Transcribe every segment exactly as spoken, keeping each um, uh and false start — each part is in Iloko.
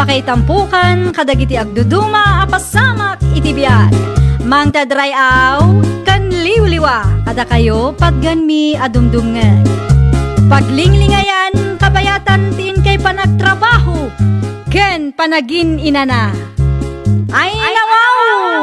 Pakaitampukan kadagiti agduduma a pasamak iti biag. Mangted ray-aw ken liwliwa kadakayo patgenmi a dumdumngeg. Paglinglingayan, kabayatan ti inkay panagtrabaho ken panagin-inana. Ay, nawaw!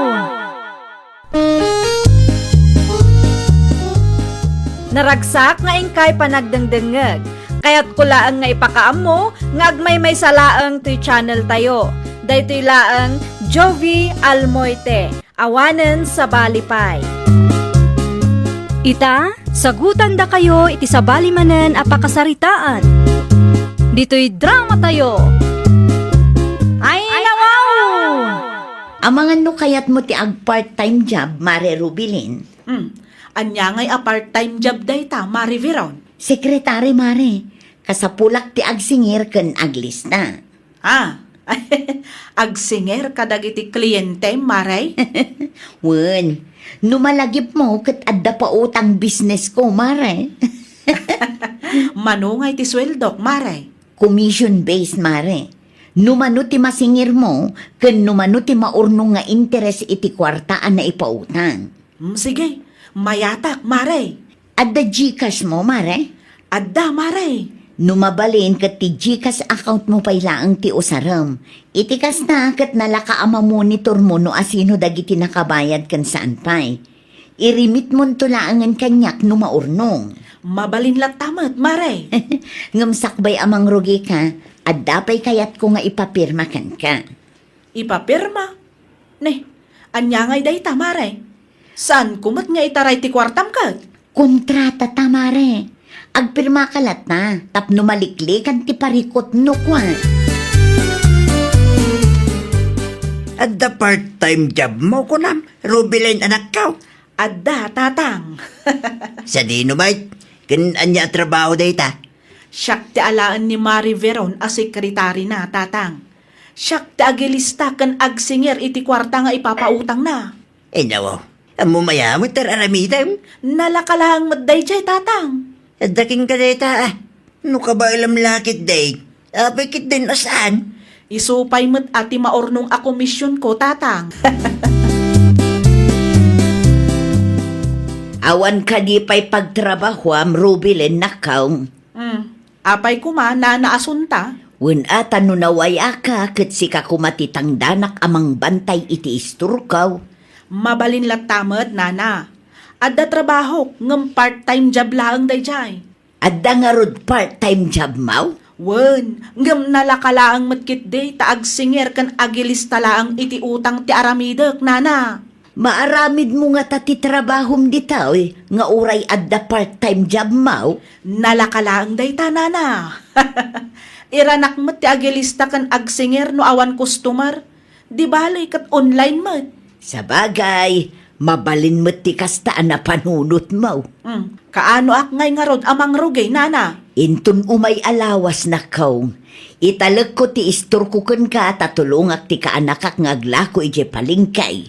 Naragsak nga inkay panagdengdengngeg. Kayatko laeng nga ipakaammo nga agmaymaysa laeng toy channel tayo. Daytoy laeng Jovie Almoite, awanen sabali pay. Ita, sagutandakayo iti sabali manen a pakasaritaan. Ditoy drama tayo. Ay, nawaw! Amangan no kayatmo ti ag-part-time job, Mare Rubilin? Hmm. Ania ngay a part-time job dayta, Mare Veron? Sekretary, Mare. Kasapulak ti agsingir ken aglista. Ah, agsingir kadagiti kliente, Mare? Wen, no malagipmo ket adda pautang business ko, Mare. Mano ngay ti sueldok, Mare? Commission based, Mare. No mano ti masingirmo, ken no mano ti maurnong nga interes iti kuarta a naipautang. Mm, sige, mayatak, Mare. Adda GCash mo, Mare? Adda, Mare. No mabalin ket ti GCash account mo pay laeng ti usarem. Iti kasta ket nalaka a mamonitor mo no asino dagiti nakabayad ken saan pay. Iremitmonto laengen kaniak no maurnong. Mabalin latta met, Mare. Ngem sakbay a mangrugika, adda pay kayatko nga ipapirma kenka. Ipapirma? Ne, ania ngay dayta, Mare? Saanko met nga itaray ti kuartam ket? Kontrata ta, Mare. Agpirmaka latta tapno maliklikan ti parikutno kua. Adda part-time job mo, kunam, Rubilin, anakko? Adda, Tatang. Sadino met? Ken ania a trabaho dayta? Siak ti alaen ni Mare Veron a sekretarina, Tatang. Siak ti agilista ken agsingir iti kuarta nga ipapautangna. Ay, nawaw. Ammom aya met ti ar-aramidem? Nalaka laeng met daydiay, Tatang. Adda kenka dayta, a. No kabaelam la ketdi, apay ketdin a saan? Isu pay met a ti maurnong a komisionko, Tatang. Awan kadi pay pagtrabahoam, Rubilin, nakkaw? Hmm. Apay koma, Nana Asunta? Wen a, ta no naway-aka, ket sika koma ti tangdanak a mangbantay iti istorko. Mabalin latta met, Nana. Adda trabahok, ngem part-time job laeng daydiay. Adda ngarud part-time job maw? Wen, ngem nalaka laeng met ketdi ta agsingir ken agilista laeng iti utang ti aramidek, Nana. Maaramidmo ngata ti trabahom ditoy nga uray adda part-time job maw? Nalaka laeng dayta, Nana. Iranak met ti agilista ken agsingir no awan customer. Di bale, ket online met. Sabagay, mabalin met ti kasta a napanunotmo. Hmm, kaanoak ngay ngarud a mangrugi, Nana? Inton umay a lawas, nakkaw, italekko ti istorko kenka ta tulongak ti kaanakak nga aglako idiay palengke.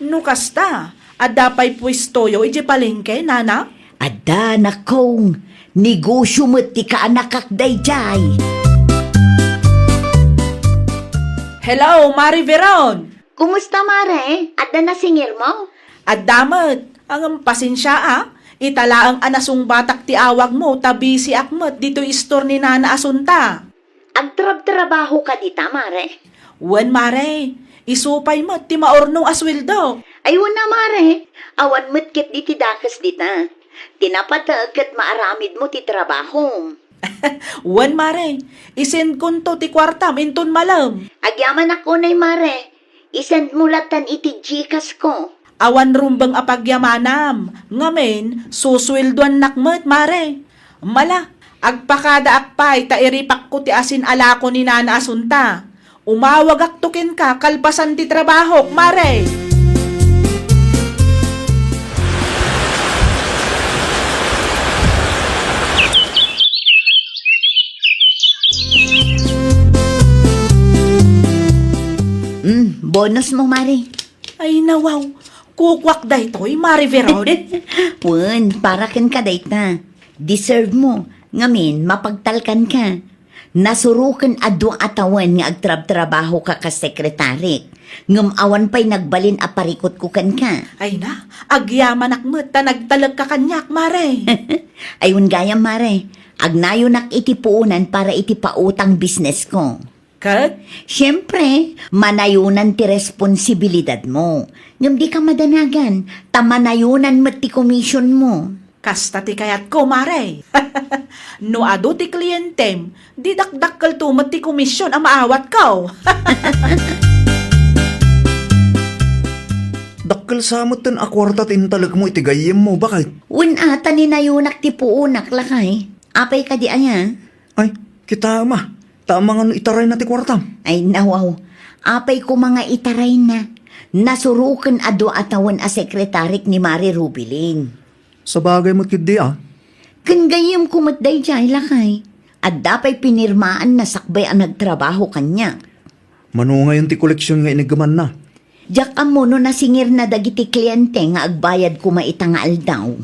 No kasta, adda pay puestoyo idiay palengke, Nana? Adda, nakkaw. Negosio met ti kaanakak daydiay. Hello, Mare Veron! Kumusta, Mare? Adda nasingirmo? Adda met. Ngem pasensia, a. Ita laeng a nasungbatak ti awagmo ta busyak met ditoy istor ni Nana Asunta. Agtrabtrabaho ka dita, Mare? Wen, Mare. Isu pay met ti maurnong a sueldo. Ay, wen a, Mare. Awan met ketdi ti dakes dita. Ti napateg ket maaramidmo ti trabahom. Wen, Mare. Isendkonto ti kuartam inton malem. Agyamanak unay, Mare. Isendmo lattan iti GCash ko. Awan rumbeng a pagyamanam, ngamin, susueldoannak met, Mare. Mala, agpakadaak pay ta iripakko ti asin a lako ni Nana Asunta. Umawagakto kenka kalpasan ti trabahok, Mare. Mm, bonus mo, Mare. Ay, nawaw. Kukuak daytoy, Mare Veron. Wen, para kenka dayta. Deserve mo. Ngamin, mapagtalkan ka. Nasuroken a dua a tawen nga agtrabtrabahoka kas sekretarik, ngem awan pay nagbalin a parikutko kenka. Ay na, agyamanak met ta nagtalekka kaniak, Mare. Ay, wen gayam, Mare, agnayonak iti puonan para iti pautang businessko. Ket? Siempre, manayonan ti responsibilidadmo. Ngem dika madanagan, ta manayonan met ti komisionmo. Kasta ti kayatko, Mare. No adu ti klientem, di dakdakkelto met ti komision a maawatko. Dakkel sa metten a kuarta ti intalekmo iti gayyemmo, baket? Wen a, ta ninayonak ti puonak, lakay. Apay kadi aya? Ay, kitaem a, ta amangan no itarayna ti kuartam. Ay, nawaw. Apay koma nga itarayna? Nasuroken a dua a tawen a sekretarik ni Mare Rubilin. Sabagay met ketdi a. Ken gayyemko met daydiay, lakay. Adda pay pinirmaanna sakbay a nagtrabaho kaniak. Mano ngayon ti koleksion nga iniggemanna? Diak ammo no nasingirna dagiti kliente nga agbayad koma ita nga aldaw.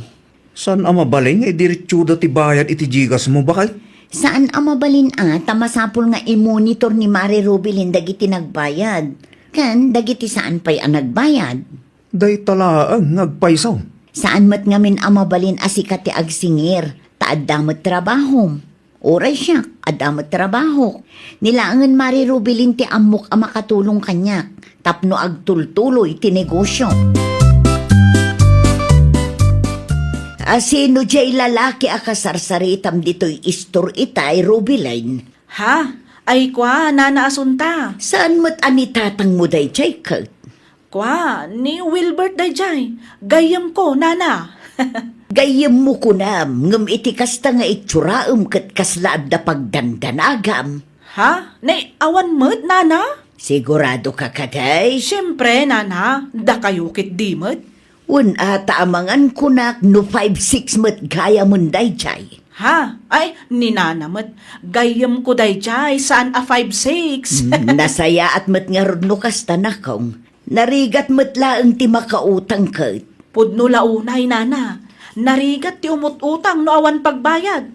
Saan a mabalin nga idiretsoda ti bayad iti GCash mo, baket? Saan a mabalin a, ta masapul nga imonitor ni Mare Rubilin dagiti nagbayad ken dagiti saan pay a nagbayad. Dayta laeng nga agpayso. Saan met ngamin a mabalin a sika ti agsingir, ta adda met trabahom. Uray siak, adda met trabahok. Ni laengen Mare Rubilin ti ammok a makatulong kaniak tapno agtultuloy ti negosio. A, sino diay lalaki a kasarsaritam ditoy istor itay, Rubilin? Ha? Ay kua, Nana Asunta. Saan met a ni tatangmo daydiay ket? Kua, ni Wilbert daydiay. Gayyemko, Nana. Gayyemmo kunam, ngem iti kasta nga itsuram ket kasla adda pagdandanagam. Ha? Nay, awan met, Nana? Sigurado ka kadi? Siempre, Nana. Dakayo ketdi met. Wen a, ta amangan kunak no five six met gayamen daydiay. Ha? Ay, ni Nana met. Gayyemko daydiay, saan a five six. Hmm, nasayaat met ngarud no kasta, nakong. Narigat met laeng ti makautang ket. Pudno la unay, Nana. Narigat ti umut-utang no awan pagbayad.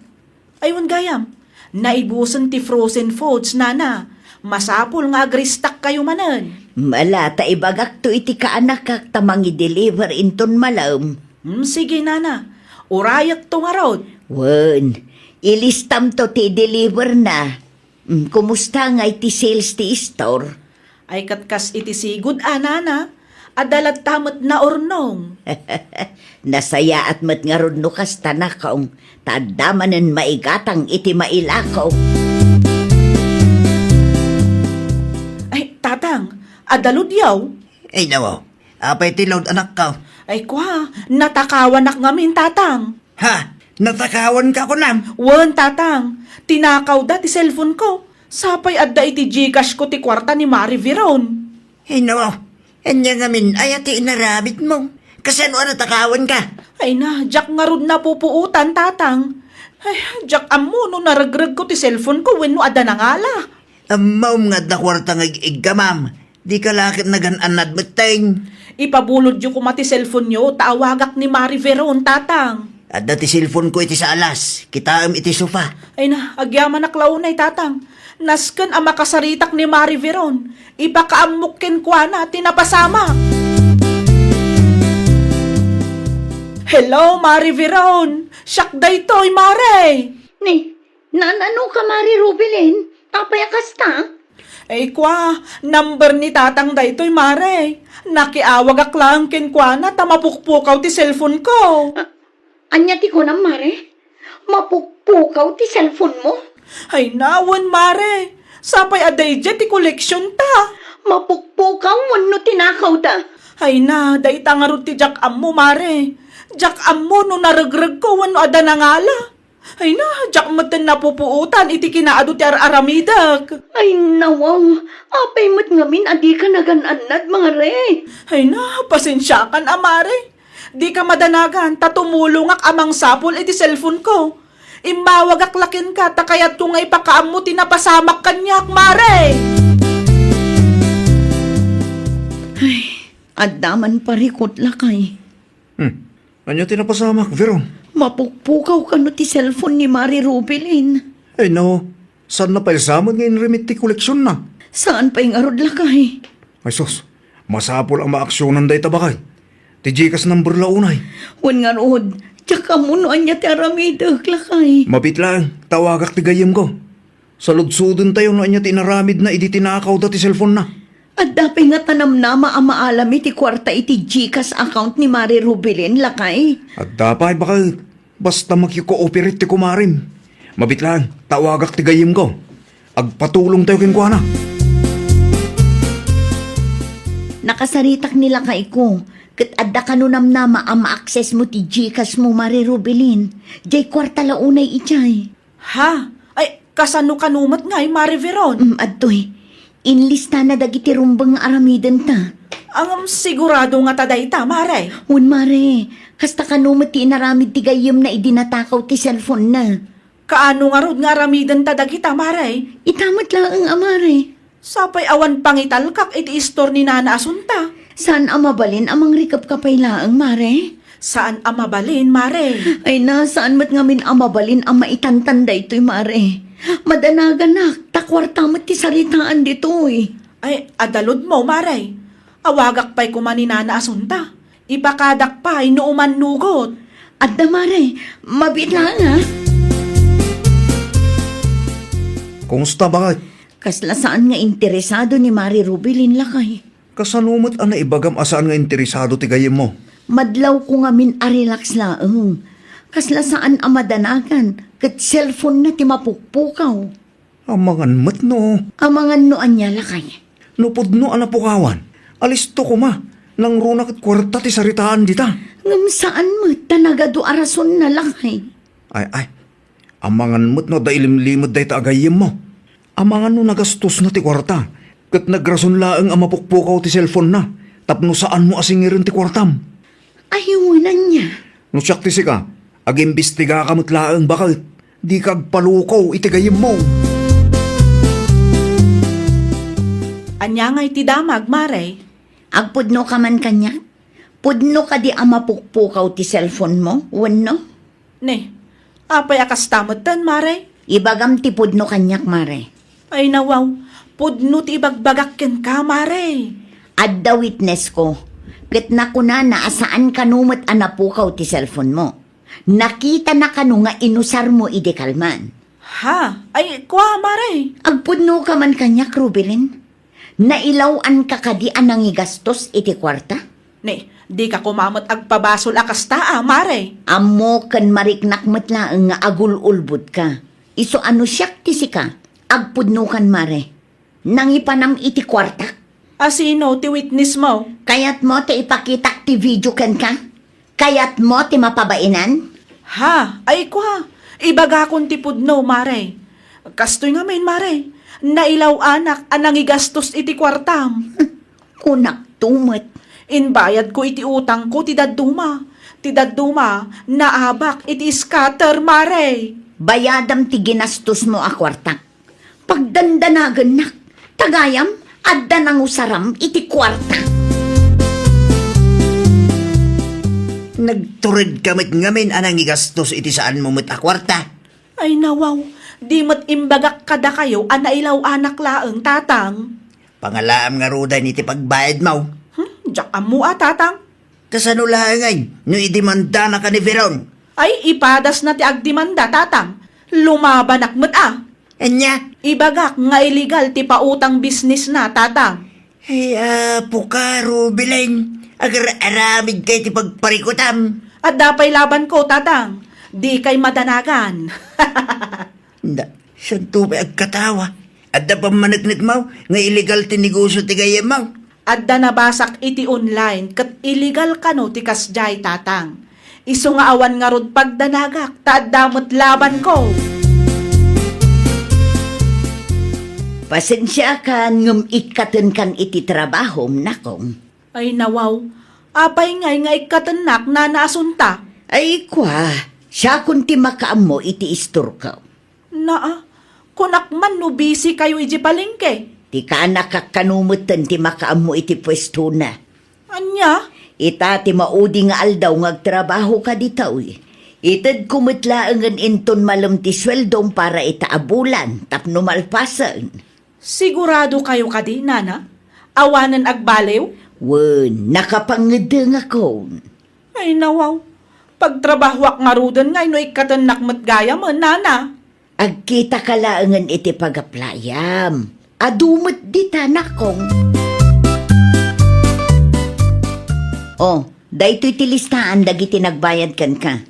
Ay, wen gayam, naibusen ti frozen foods, Nana. Masapul nga agristakkayo manen. Mala, ta ibagakto iti kaanakak ta mangi-deliver inton malem. Hmm, sige, Nana. Urayekto ngarud. Wen, ilistamto ti i-deliver na. Mm, kumusta ngay ti sales ti istor? Ay, ket kas iti sigud a, Nana, adda latta met naurnong. Nasayaat met ngarud no kasta, nakong, ta adda manen maigatang iti mailako. Ay, Tatang, adda load yaw? Ay, nawaw. Apay ti load, anakko? Ay, kua, natakawanak ngamin, Tatang. Ha? Natakawanka kunam? Wen, Tatang. Tinakawda ti cellphone ko. Sapay adda iti GCash ko ti kuarta ni Mari Veron. Ay, nawaw. Ania ngamin aya ti inaramidmo? Kasano a natakawanka? Ay na, diak ngarud napupuotan, Tatang. Ay, diak ammo no naregregko ti cellphone ko wenno adda nangala. Ammom nga adda kuarta nga ig-iggamam. Dika la ket nagan-annad metten. Ipabulodyo koma ti cellphone-yo ta awagak ni Mari Veron, Tatang. Adda ti cellphone-ko iti saalas. Kitaem iti sofa. Ay na, agyamanak la unay, Tatang. Nasken a makasaritak ni Mari Veron. Ipakaammok kenkuana ti napasamak. Hello, Mari Veron. Siak daytoy, Mare. Ni, naan-ano ka, Mari Rubilin? Apay a kasta? Ay, kua, number ni Tatang daytoy, Mare. Nakiawagak laeng kenkuana ta mapukpukaw ti cellphone ko. A-, ania ti kunam, Mare? Mapukpukaw ti cellphone mo? Ay, nawen, Mare. Sapay a daydiay ti koleksionta. Mapukpukaw wenno tinakawda? Ay na, dayta ngarud ti diak ammo, Mare. Diak ammo no naregregko wenno adda nangala. Ay na, diak metten napupuotan iti kinaadu ti ar-aramidek. Ay, nawaw, apay met ngamin a dika nagan-annad, Mare? Ay na, pasensiakan a, Mare. Dika madanagan ta tumulongak a mangsapul iti cellphone ko. Immawagak la kenka ta kayatko nga ipakaammo ti napasamak kaniak, Mare. Ay, adda man parikut, lakay. Hmm. Ania ti napasamak, Veron? Mapukpukaw kano ti cellphone ni Mari Rubilin? Ay, no. Saanna pay sa met nga inrimit ti koleksionna? Saan pay ngarud, lakay? Ay sus, masapul a maaksionan dayta, bakay. Ti GCash number la unay. Wen ngarud, diak ammo no ania ti aramidek, lakay. Mabiit laeng, tawagak ti gayyemko. Saludsodentayo no ania ti inaramidna idi tinakawda ti cellphone-na. Adda pay ngata namnama a maalam iti kuarta iti GCash account ni Mare Rubilin, lakay? Adda pay, bakay. Basta makikooperate ti kumarem. Mabiit laeng, tawagak ti gayyemko. Agpatulongtayo kenkuana. Nakasaritak ni lakayko, ket adda kano namnama a ma-access-mo ti GCash-mo, Mare Rubilin. Diay kuarta la unay idiay. Ha? Ay, kasano kano met ngay, Mare Veron? Mm, adtoy. Inlistana dagiti rumbeng nga aramidenta. Ngem sigurado ngata dayta, Mare? Wen, Mare. Kasta kano met ti inaramid ti gayyemna idi natakaw ti cellphone-na. Kaano ngarud nga aramidenta dagita, Mare? Ita met laeng a, Mare. Sapay awan pangitalkak iti istor ni Nana Asunta. Saan a mabalin a mangrikepka pay laeng, Mare? Saan a mabalin, Mare. Ay na, saan met ngamin a mabalin a maitantan daytoy, Mare. Madanaganak, ta kuarta met ti saritaan ditoy. Ay, adaludmo, Mare. Awagak pay koma ni Nana Asunta. Ipakadak pay no umannugot. Adda, Mare. Mabiit laeng, ha? Kumusta, bakay? Kasla saan nga interesado ni Mare Rubilin, lakay. Kasano met a naibagam a saan nga interesado ti gayyemmo? Madlawko ngamin a relax laeng. Kasla saan a madanagan, ket cellphone-na ti mapukpukaw. Amangan met no. Amangan no ania, lakay? No pudno a napukawan, alisto koma. Nangruna ket kuarta ti saritaan dita. Ngem saan met ta nagadu a rasonna, lakay. Ay, ay. Amangan met no adda ilimlimed dayta a gayyemmo. Amangan no nagastosna ti kuarta, ket nagrason laeng a mapukpukaw ti cellphone-na tapno saanmo a singiren ti kuartam. Ay, wen ania? No siak ti sika, agimbistigaka met laeng, baket dika agpalukaw iti gayyemmo. Ania ngay ti damag, Mare? Agpudnoka man kaniak? Pudno kadi a mapukpukaw ti cellphone-mo, wenno? Ne, apay a kasta metten, Mare? Ibagam ti pudno kaniak, Mare. Ay, nawaw, pudno ti ibagbagak kenka, Mare. Adda witness-ko, ket nakunana a saan kano met a napukaw ti cellphone-mo. Nakitana kano nga inusarmo idi kalman. Ha? Ay, kua, Mare. Agpudnoka man kaniak, Rubilin. Nailaw-anka kadi a nangigastos iti kuarta? Ne, dika koma met agpabasol a kasta a, Mare. Ammo ken mariknak met laeng nga agul-ulbodka. Isu a no siak ti sika, agpudnokan, Mare. Nangipanam iti kuartak? A sino ti witness-mo? Kayatmo ti ipakitak ti video kenka? Kayatmo ti mapabaenan? Ha? Ay, kua, ibagakon ti pudno, Mare. Kastoy ngamin, Mare, nailaw-anak a nangigastos iti kuartam. Kunakto met. Inbayadko iti utangko ti dadduma. Ti dadduma, naabak iti scatter, Mare. Bayadam ti ginastosmo a kuartak. Pagdandanagennak, ta gayam, adda nangusaram iti kuarta. Nagturedka met ngamin a nangigastos iti saanmo met a kuarta. Ay, nawaw, di met imbagak kadakayo a nailaw-anak laeng, Tatang. Pangalaam ngaruden iti pagbayadmo. Hmm, diak ammo a, Tatang. Kasano laeng ngay no idemandanaka ni Veron? Ay, ipadasna ti agdemanda, Tatang. Lumabanak met a. Ania? Ibagak nga illegal ti pautang business-na, Tatang. Ay, apo ka, Rubilin. Agar-aramidka iti pagparikutam. Adda pay labanko, Tatang. Dikay madanagan. Da, santo pay agkatawa. Adda pammaneknekmo nga illegal ti negosyo ti gayyemmo? Adda nabasak iti online ket illegal kano ti kasdiay, Tatang. Isu nga awan ngarud pagdanagak ta adda met labanko. Pasensiakan ngem ikkatenkan iti trabahom, nakong. Ay, nawaw. Apay ngay nga ikkatennak, Nana Asunta? Ay, kua, siakon ti makaammo iti istorko. Naa, kunak man no busy kayo iti palengke. Ti kanakak kano metten ti makaammo iti puestona. Ania? Ita ti maudi nga aldaw nga agtrabaho ka ditoy. Itedko met laengen inton malem ti sueldom para ita a bulan tapno malpasen. Sigurado kayo kadi, Nana? Awanen agbaliw? Wen, nakapangngedengakon. Ay, nawaw. Pagtrabahoak ngaruden ngay no ikkatennak met gayamen, Nana. Agkitaka laengen iti pagaplayam. Adu met dita, nakong. Oh, daytoy ti listaan dagiti nagbayad kenka.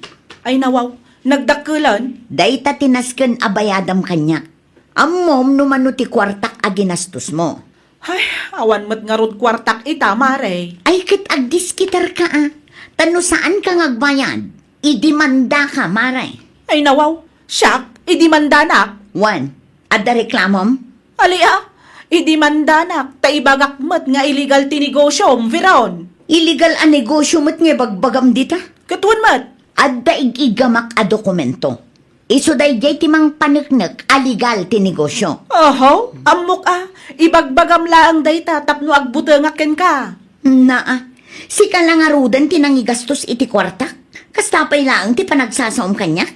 Ay, nawaw. Nagdakkelen? Dayta ti nasken a bayadam kaniak. Ammom no mano ti kuartak a ginastosmo. Ay, awan met ngarud kuartak ita, Mare. Ay, ket agdiskitarka, a. Ta no saanka nga agbayad, idimandaka, Mare. Ay, nawaw. Siak, idimandanak. Wen, adda reklamom? Ali, a, idimandanak, ta ibagak met nga illegal ti negosiom, Veron. Illegal a negosio met nga ibagbagam dita? Ket wen met. Adda ig-igamak a dokumento. Isu daydiay ti mangpaneknek a legal ti negosio. Oho, ammok a, ibagbagam laeng dayta tapno agbutengak kenka. Naa, sika la ngaruden ti nangigastos iti kuartak? Kasta pay laeng ti panagsasaom kaniak?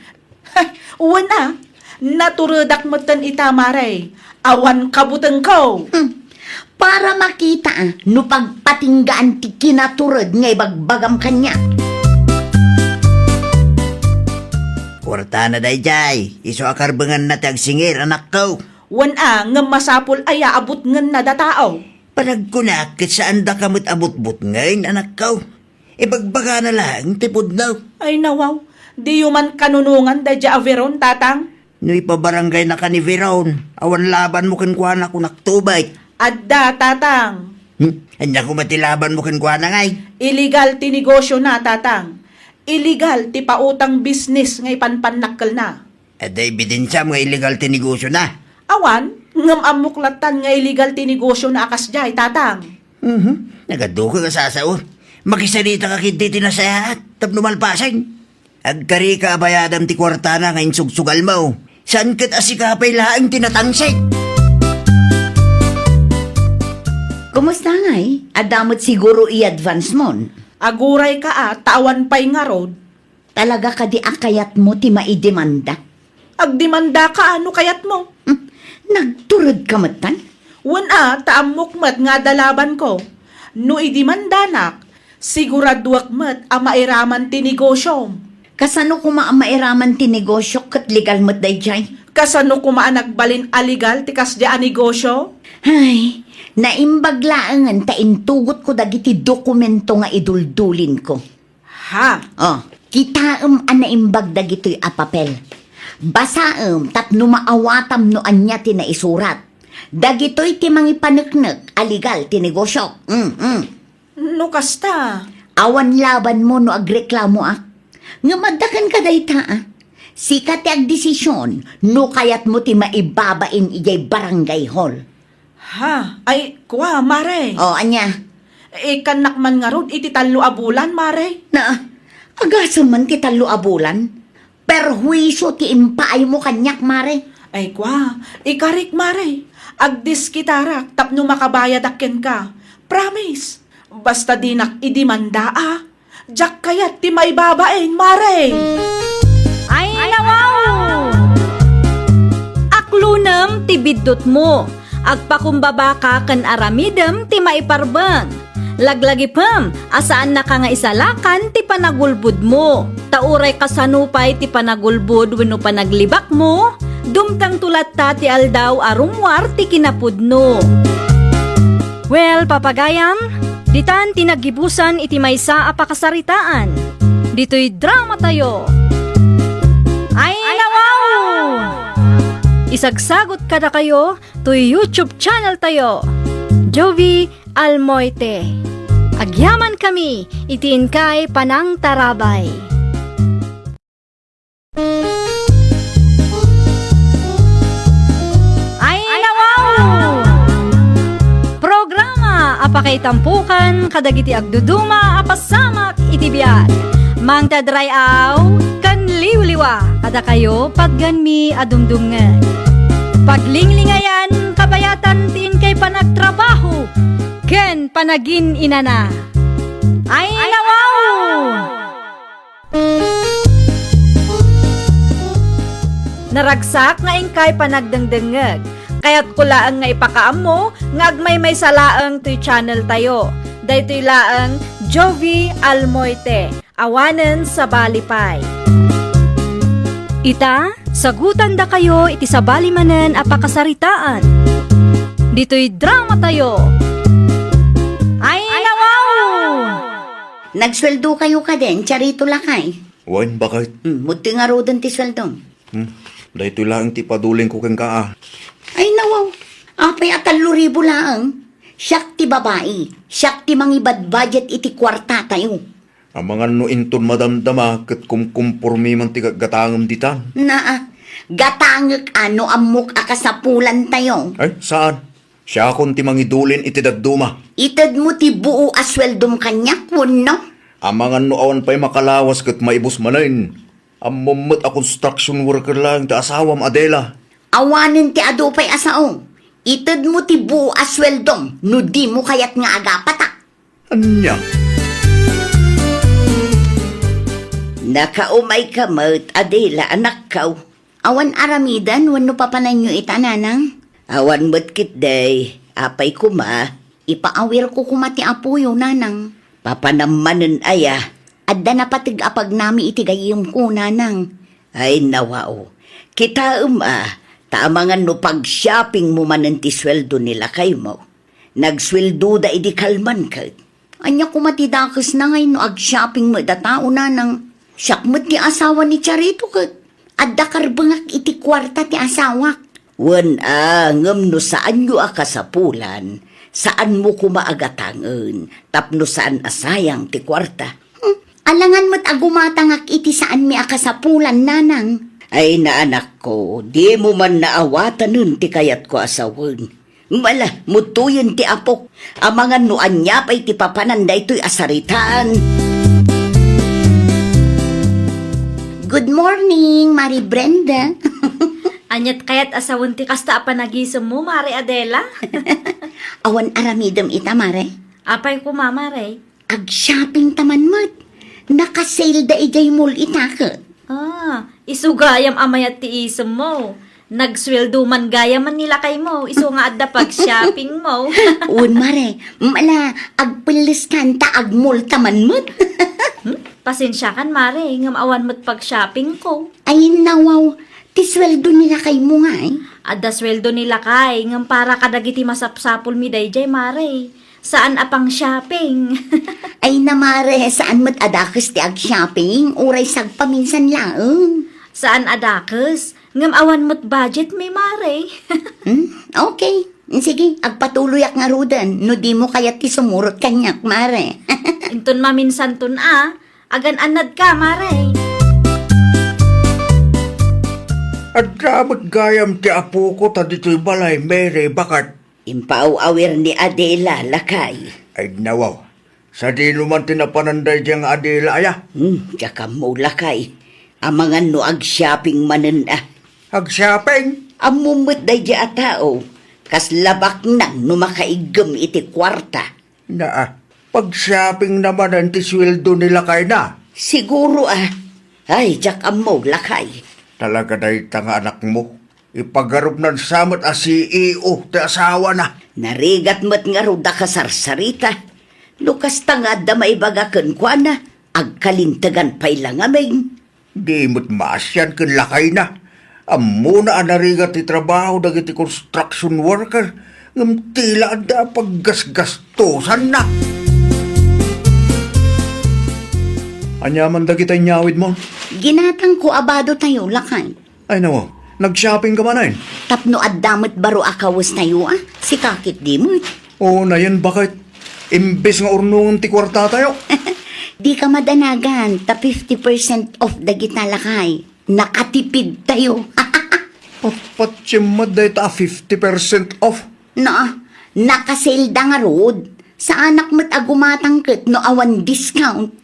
Wen a, naturedak metten ita, Mare. Awan kabutengko. Hmm. Para makita a no pagpatinggaan ti kinatured nga ibagbagam kaniak. Kuartana daydiay, isu a karbenganna ti agsingir, anakko. Wen a, ngem masapul aya a butngenna datao? Panagkunak ket saandaka met a butbutngen, anakko. Ibagbagana laeng ti pudno. Ay, nawaw, diyo man kanunongan daydiay a Veron, Tatang? No ipabaranggaynaka ni Veron, awan labanmo kenkuana, kunak to met. Adda, Tatang. Hmm? Ania koma ti labanmo kenkuana ngay? Illegal ti negosiona, Tatang. Illegal ti pautang business nga ipanpannakkelna. Adda ebidensiam nga illegal ti negosiona? Awan, ngem ammok lattan nga illegal ti negosiona a kasdiay, Tatang. Mhm. Nagaduka nga sasao. Makisaritak ketdi ti nasayaat tapno malpasen. Agkarika a bayadam ti kuartana nga insugsugalmo. Saan ket a sika pay laeng ti natangsit. Kumusta ngay? Adda met siguro i-advance mon? Agurayka a, ta awan pay ngarud. Talaga kadi a kayatmo ti maidemanda? Agdemandaka a no kayatmo. Hmm, nagturedka metten? Wen a, ta ammok met nga adda labanko. No idemandanak, siguraduek met a mairaman ti negosiom. Kasano koma a mairaman ti negosiok ket legal met daydiay? Kasano koma a nagbalin a legal ti kasdiay a negosio? Ay, naimbag laengen ta intugotko dagiti dokumento nga iduldulinko. Ha? Oh, kitaem a naimbag dagitoy a papel. Basaem tapno maawatam no ania ti naisurat. Dagitoy ti mangipaneknek a legal ti negosio. Mm, mm. No kasta? Awan labanmo no agreklamoak. Ngem adda kenka dayta, a. Sika ti agdesision no kayatmo ti maibabain idiay barangay hall. Ha? Ay, kua, Mare. O, ania? Ikkannak man ngarud iti tallo a bulan, Mare. Na, agasem man ti tallo a bulan. Perhuisio ti impaaymo kaniak, Mare. Ay, kua, ikarik, Mare. Agdiskitarak tapno makabayadak kenka. Promise. Basta dinak idemanda, a. Diak kayat ti maibabain, Mare! Ay, nawaw! Aklonem ti biddutmo. Agpakumbabaka ken aramidem ti maiparbeng. Laglagipem a saannaka nga isalakan ti panagulbodmo. Ta uray kasano pay ti panagulbod wenno panaglibakmo, dumtengto latta ti aldaw a rummuar ti kinapudno. Well, papagayam, ditan ti naggibusan iti maysa a pakasaritaan. Ditoy dramatayo. Ay, nawaw! Isagsagot kadakayo toy YouTube channel tayo, Jovie Almoite. Agyamankami iti inkay panangtarabay. Ay, nawaw! Programa a pakaitampukan kadagiti agduduma a pasamak iti biag. Mangted ray-aw ken liwliwa kadakayo, patganmi a dumdumngeg. Paglinglingayan, kabayatan ti inkay panagtrabaho ken panagin-inana. Ay, nawaw! Naragsak nga inkay panagdengdengngeg. Kayatko laeng nga ipakaammo nga agmaymaysa laeng toy channel tayo. Daytoy laeng Jovie Almoite, awanen sabali pay. Ita, sagutandakayo iti sabali manen a pakasaritaan. Ditoy drama tayo. Ay, nawaw! Nagsueldo kayo kaden, Charito lakay? Wen, bakit? Hmm, muti ngaruden ti sueldom. Hmm, daytoy laeng ti padulingko kenka, a. Ay, nawaw. Apay a tallo ribu laeng? Siak ti babai. Siak ti mangibadbudget iti kuartatayo. Amangan no inton madamdama ket kumkumpormi man ti gatgatangem ditan. Naa, gatangek a no ammok a kasapulantayo. Ay, saan? Siakon ti mangidulin iti dadduma. Itedmo ti buo a sueldom kaniak, wenno? Amangan no awan pay makalawas ket maibus manen. Ammom met a construction worker laeng ti asawam, Adela. Awanen ti adu pay a sao. Itedmo ti buo a sueldom no dimo kayat nga agapatak. Ania? Nakaumayka met, Adela, anakko. Awan aramiden wenno papananyo ita, nanang? Awan met ketdi, apay koma? Ipaawirko koma ti apoyo, nanang. Papanam manen aya? Adda napateg a pagnami iti gayyemko, nanang. Ay, nawaw. Kitaem a, ta amangan no pag-shoppingmo manen ti sueldo ni lakaymo. Nagsueldoda idi kalman ket. Ania koma ti dakesna ngay no ag-shopping met a tao, nanang? Siak met ti asawa ni Charito ket adda karbengak iti kuarta ti asawak. Wen a, ngem no saanyo a kasapulan, saanmo koma a gatangen tapno saan a sayang ti kuarta. Hmm, alangan met a gumatangak iti saanmi a kasapulan, nanang. Ay, naanakko, dimo man naawatanen ti kayatko a sawen. Mala, mutoyen ti apok. Amangan no ania pay ti papanan daytoy a saritaan. Good morning, Mari Brenda. Aniat kayat a sawen ti kasta a panagisemmo, Mari Adela? Awan aramidem ita, Mare? Apay koma, Mare? Ag-shopping ta man met. Naka-sale da idiay mall ita ket. Ah, isu gayam a mayat ti isemmo. Nagsueldo man gayam ni lakaymo, isu nga adda pag-shoppingmo. Wen, Mare, mala, agpelleskan ta ag-mall ta man met. Hmm? Pasensiakan, Mare, ngem awan met pag-shoppingko. Ay, nawaw, ti sueldo ni lakaymo ngay? Adda sueldo ni lakay, ngem para kadagiti masapsapulmi daydiay, Mare. Saan a pang-shopping. Ay na, Mare, saan met a dakes ti ag-shopping, uray sagpaminsan laeng. Saan a dakes, ngem awan met budgetmi, Mare. Hmm? Okay. Sige, agpatuloyak ngaruden no dimo kayat ti sumurot kaniak, Mare. Inton maminsanton a, agan-annadka, Mare. Adda met gayam ti apoko ta ditoy balay, Mary, baket. Impaaw-awir ni Adela, lakay. Ay, nawaw. Sadino man ti napanan daydiay nga Adela aya? Hmm, diak ammo, lakay. Amangan no ag-shopping manen a. Ag-shopping? Ammom met daydiay a tao. Kasla baknang no makaiggem iti kuarta. Naa, pag-shopping na manen ti sueldo ni lakayna. Siguro a. Ay, diak ammo, lakay. Talaga dayta nga anakmo? Ipagarupnan sa met a C E O ti asawana. Narigat met ngarud a kasarsarita. No kasta nga adda maibaga kenkuana, agkalintegan pay la ngamin. Di met maasian ken lakayna. Ammona a narigat ti trabaho dagiti construction worker, ngem ti la adda a paggasgastosanna. Ania man dagita inyawidmo? Ginatangko a bado tayo, lakay. Ay, nawaw. Nag-shopping ka manen? Tapno adda met baro a kawes tayo, a. Sika ketdi met. Oo, nayen, baket. Imbes nga urnongem ti kuarta tayo. Di ka madanagan, ta fifty percent off dagita, lakay. Nakatipid tayo. Patpatiem met dayta a fifty percent off. Na, naka-sale da ngarud. Saanak met a gumatang ket no awan discount.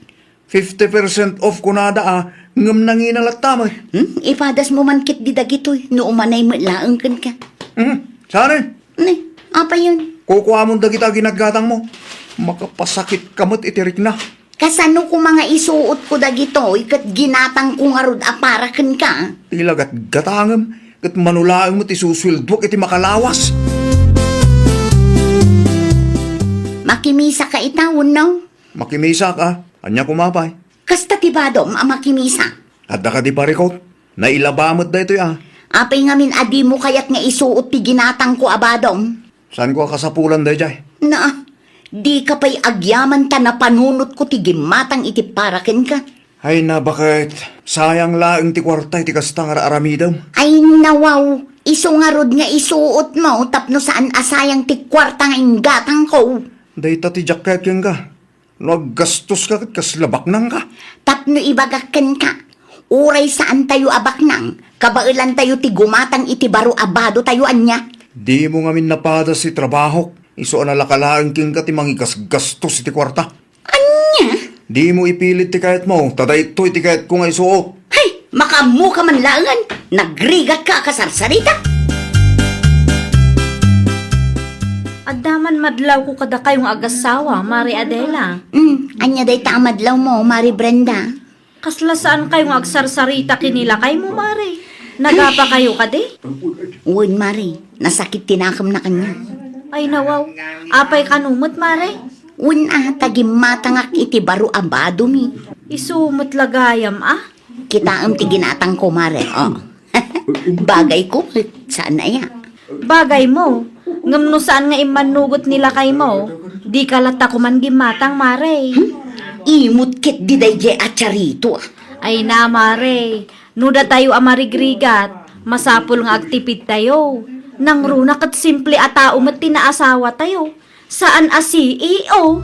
Fifty percent off kunada a, ngem nangina latta met. Hmm? Ipadasmo man ketdi dagitoy, no umanay met laeng kenka. Hmm? Saan? Ne, apayen? Kukuamon dagita a ginatgatangmo. Makapasakit ka met iti rikna. Kasano koma nga isuotko dagitoy ket ginatangko ngarud a para kenka? Ti lagatgatangem, ket mano laeng met isusueldoak iti makalawas. Makimisaka ita wenno? Makimisaka. Ania koma pay? Kasta ti badom a makimisa. Adda kadi parikut? Nailaba met daytoy a. Apay ngamin a dimo kayat nga isuot ti ginatangko a badom? Saanko a kasapulan daydiay? Na, dika pay agyaman ta napanunotko ti gimmatang iti para kenka. Ay, nabaket, sayang laeng ti kuarta iti kasta nga ar-aramidem. Ay, nawaw, isu ngarud nga isuotmo tapno saan a sayang ti kuarta nga inggatangko. Dayta ti diak kayat kenka. No aggastoska ket kasla baknangka. Tapno ibagak kenka, uray saantayo a baknang, kabaelantayo ti gumatang iti baro a badotayo ania. Dimo ngamin napadas ti trabahok, isu a nalaka laeng kenka ti mangigasgastos iti kuarta. Ania? Dimo ipilit ti kayatmo, ta daytoy ti kayatko nga isuot. Hay, makaammoka man laengen, nagrigatka a kasarsarita. Adda man madlawko kadakayo nga agassawa, Mari Adela. Hmm, ania dayta a madlawmo, Mari Brenda? Kasla saankayo nga agsarsarita ken ni lakaymo, Mari? Nagapakayo kadi? Wen, Mari, nasakit ti nakemna kaniak. Ay, nawaw. Apay kano met, Mari? Wen a, ta gimmatangak iti baro a badomi. Isu met la gayam, a? Kitaem ti ginatangko, Mare. Oh. Bagayko met, saan aya? Bagaymo. Ngem no saan nga immannugot ni lakaymo, dika latta koman gimmatang, Mare. Hmm? Imot ketdi daydiay a charito, a. Ay na, Mare. No datayo a marigrigat, masapul nga agtipidtayo. Nangruna ket simple a tao met ti naasawatayo. Saan a C E O.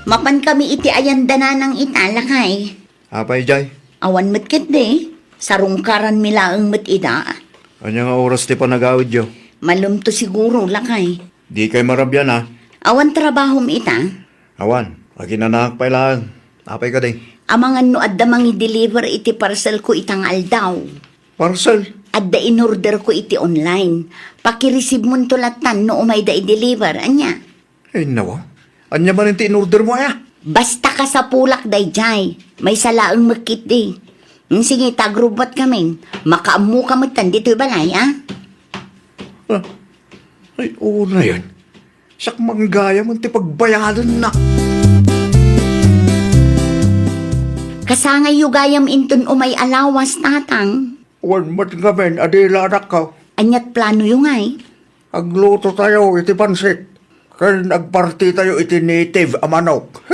Mapankami iti ayan da nanang ita, lakay. Apay, jay? Awan met ketdi. Sarungkaranmi laeng met ida. Ania nga oras ti panagawidyo? Malumto siguro, lakay. Dikay marabian, a. Awan trabahom ita? Awan. Aginanaak pay laeng. Apay kadi? Amangan no adda mangi-deliver iti parcelko ita nga aldaw. Parcel? Adda inorderko iti online. Pakireceivemonto lattan no umayda i-deliver. Ania? Ay, nawa. Ania manen ti inordermo, aya? Basta kasapulak daydiay. Maysa laeng met ketdi. Hmm, sige, ta agrubbuatkamin. Makaammoka metten ditoy balay, a? Ah, ay, unayen. Siak man gayam ti pagbayadanna. Kasangayyo gayam inton umay a lawas, Tatang. Wen met ngamin a dila, anakko. Aniat planoyo ngay? Aglutotayo iti pansit, ken agpartitayo iti native a manok.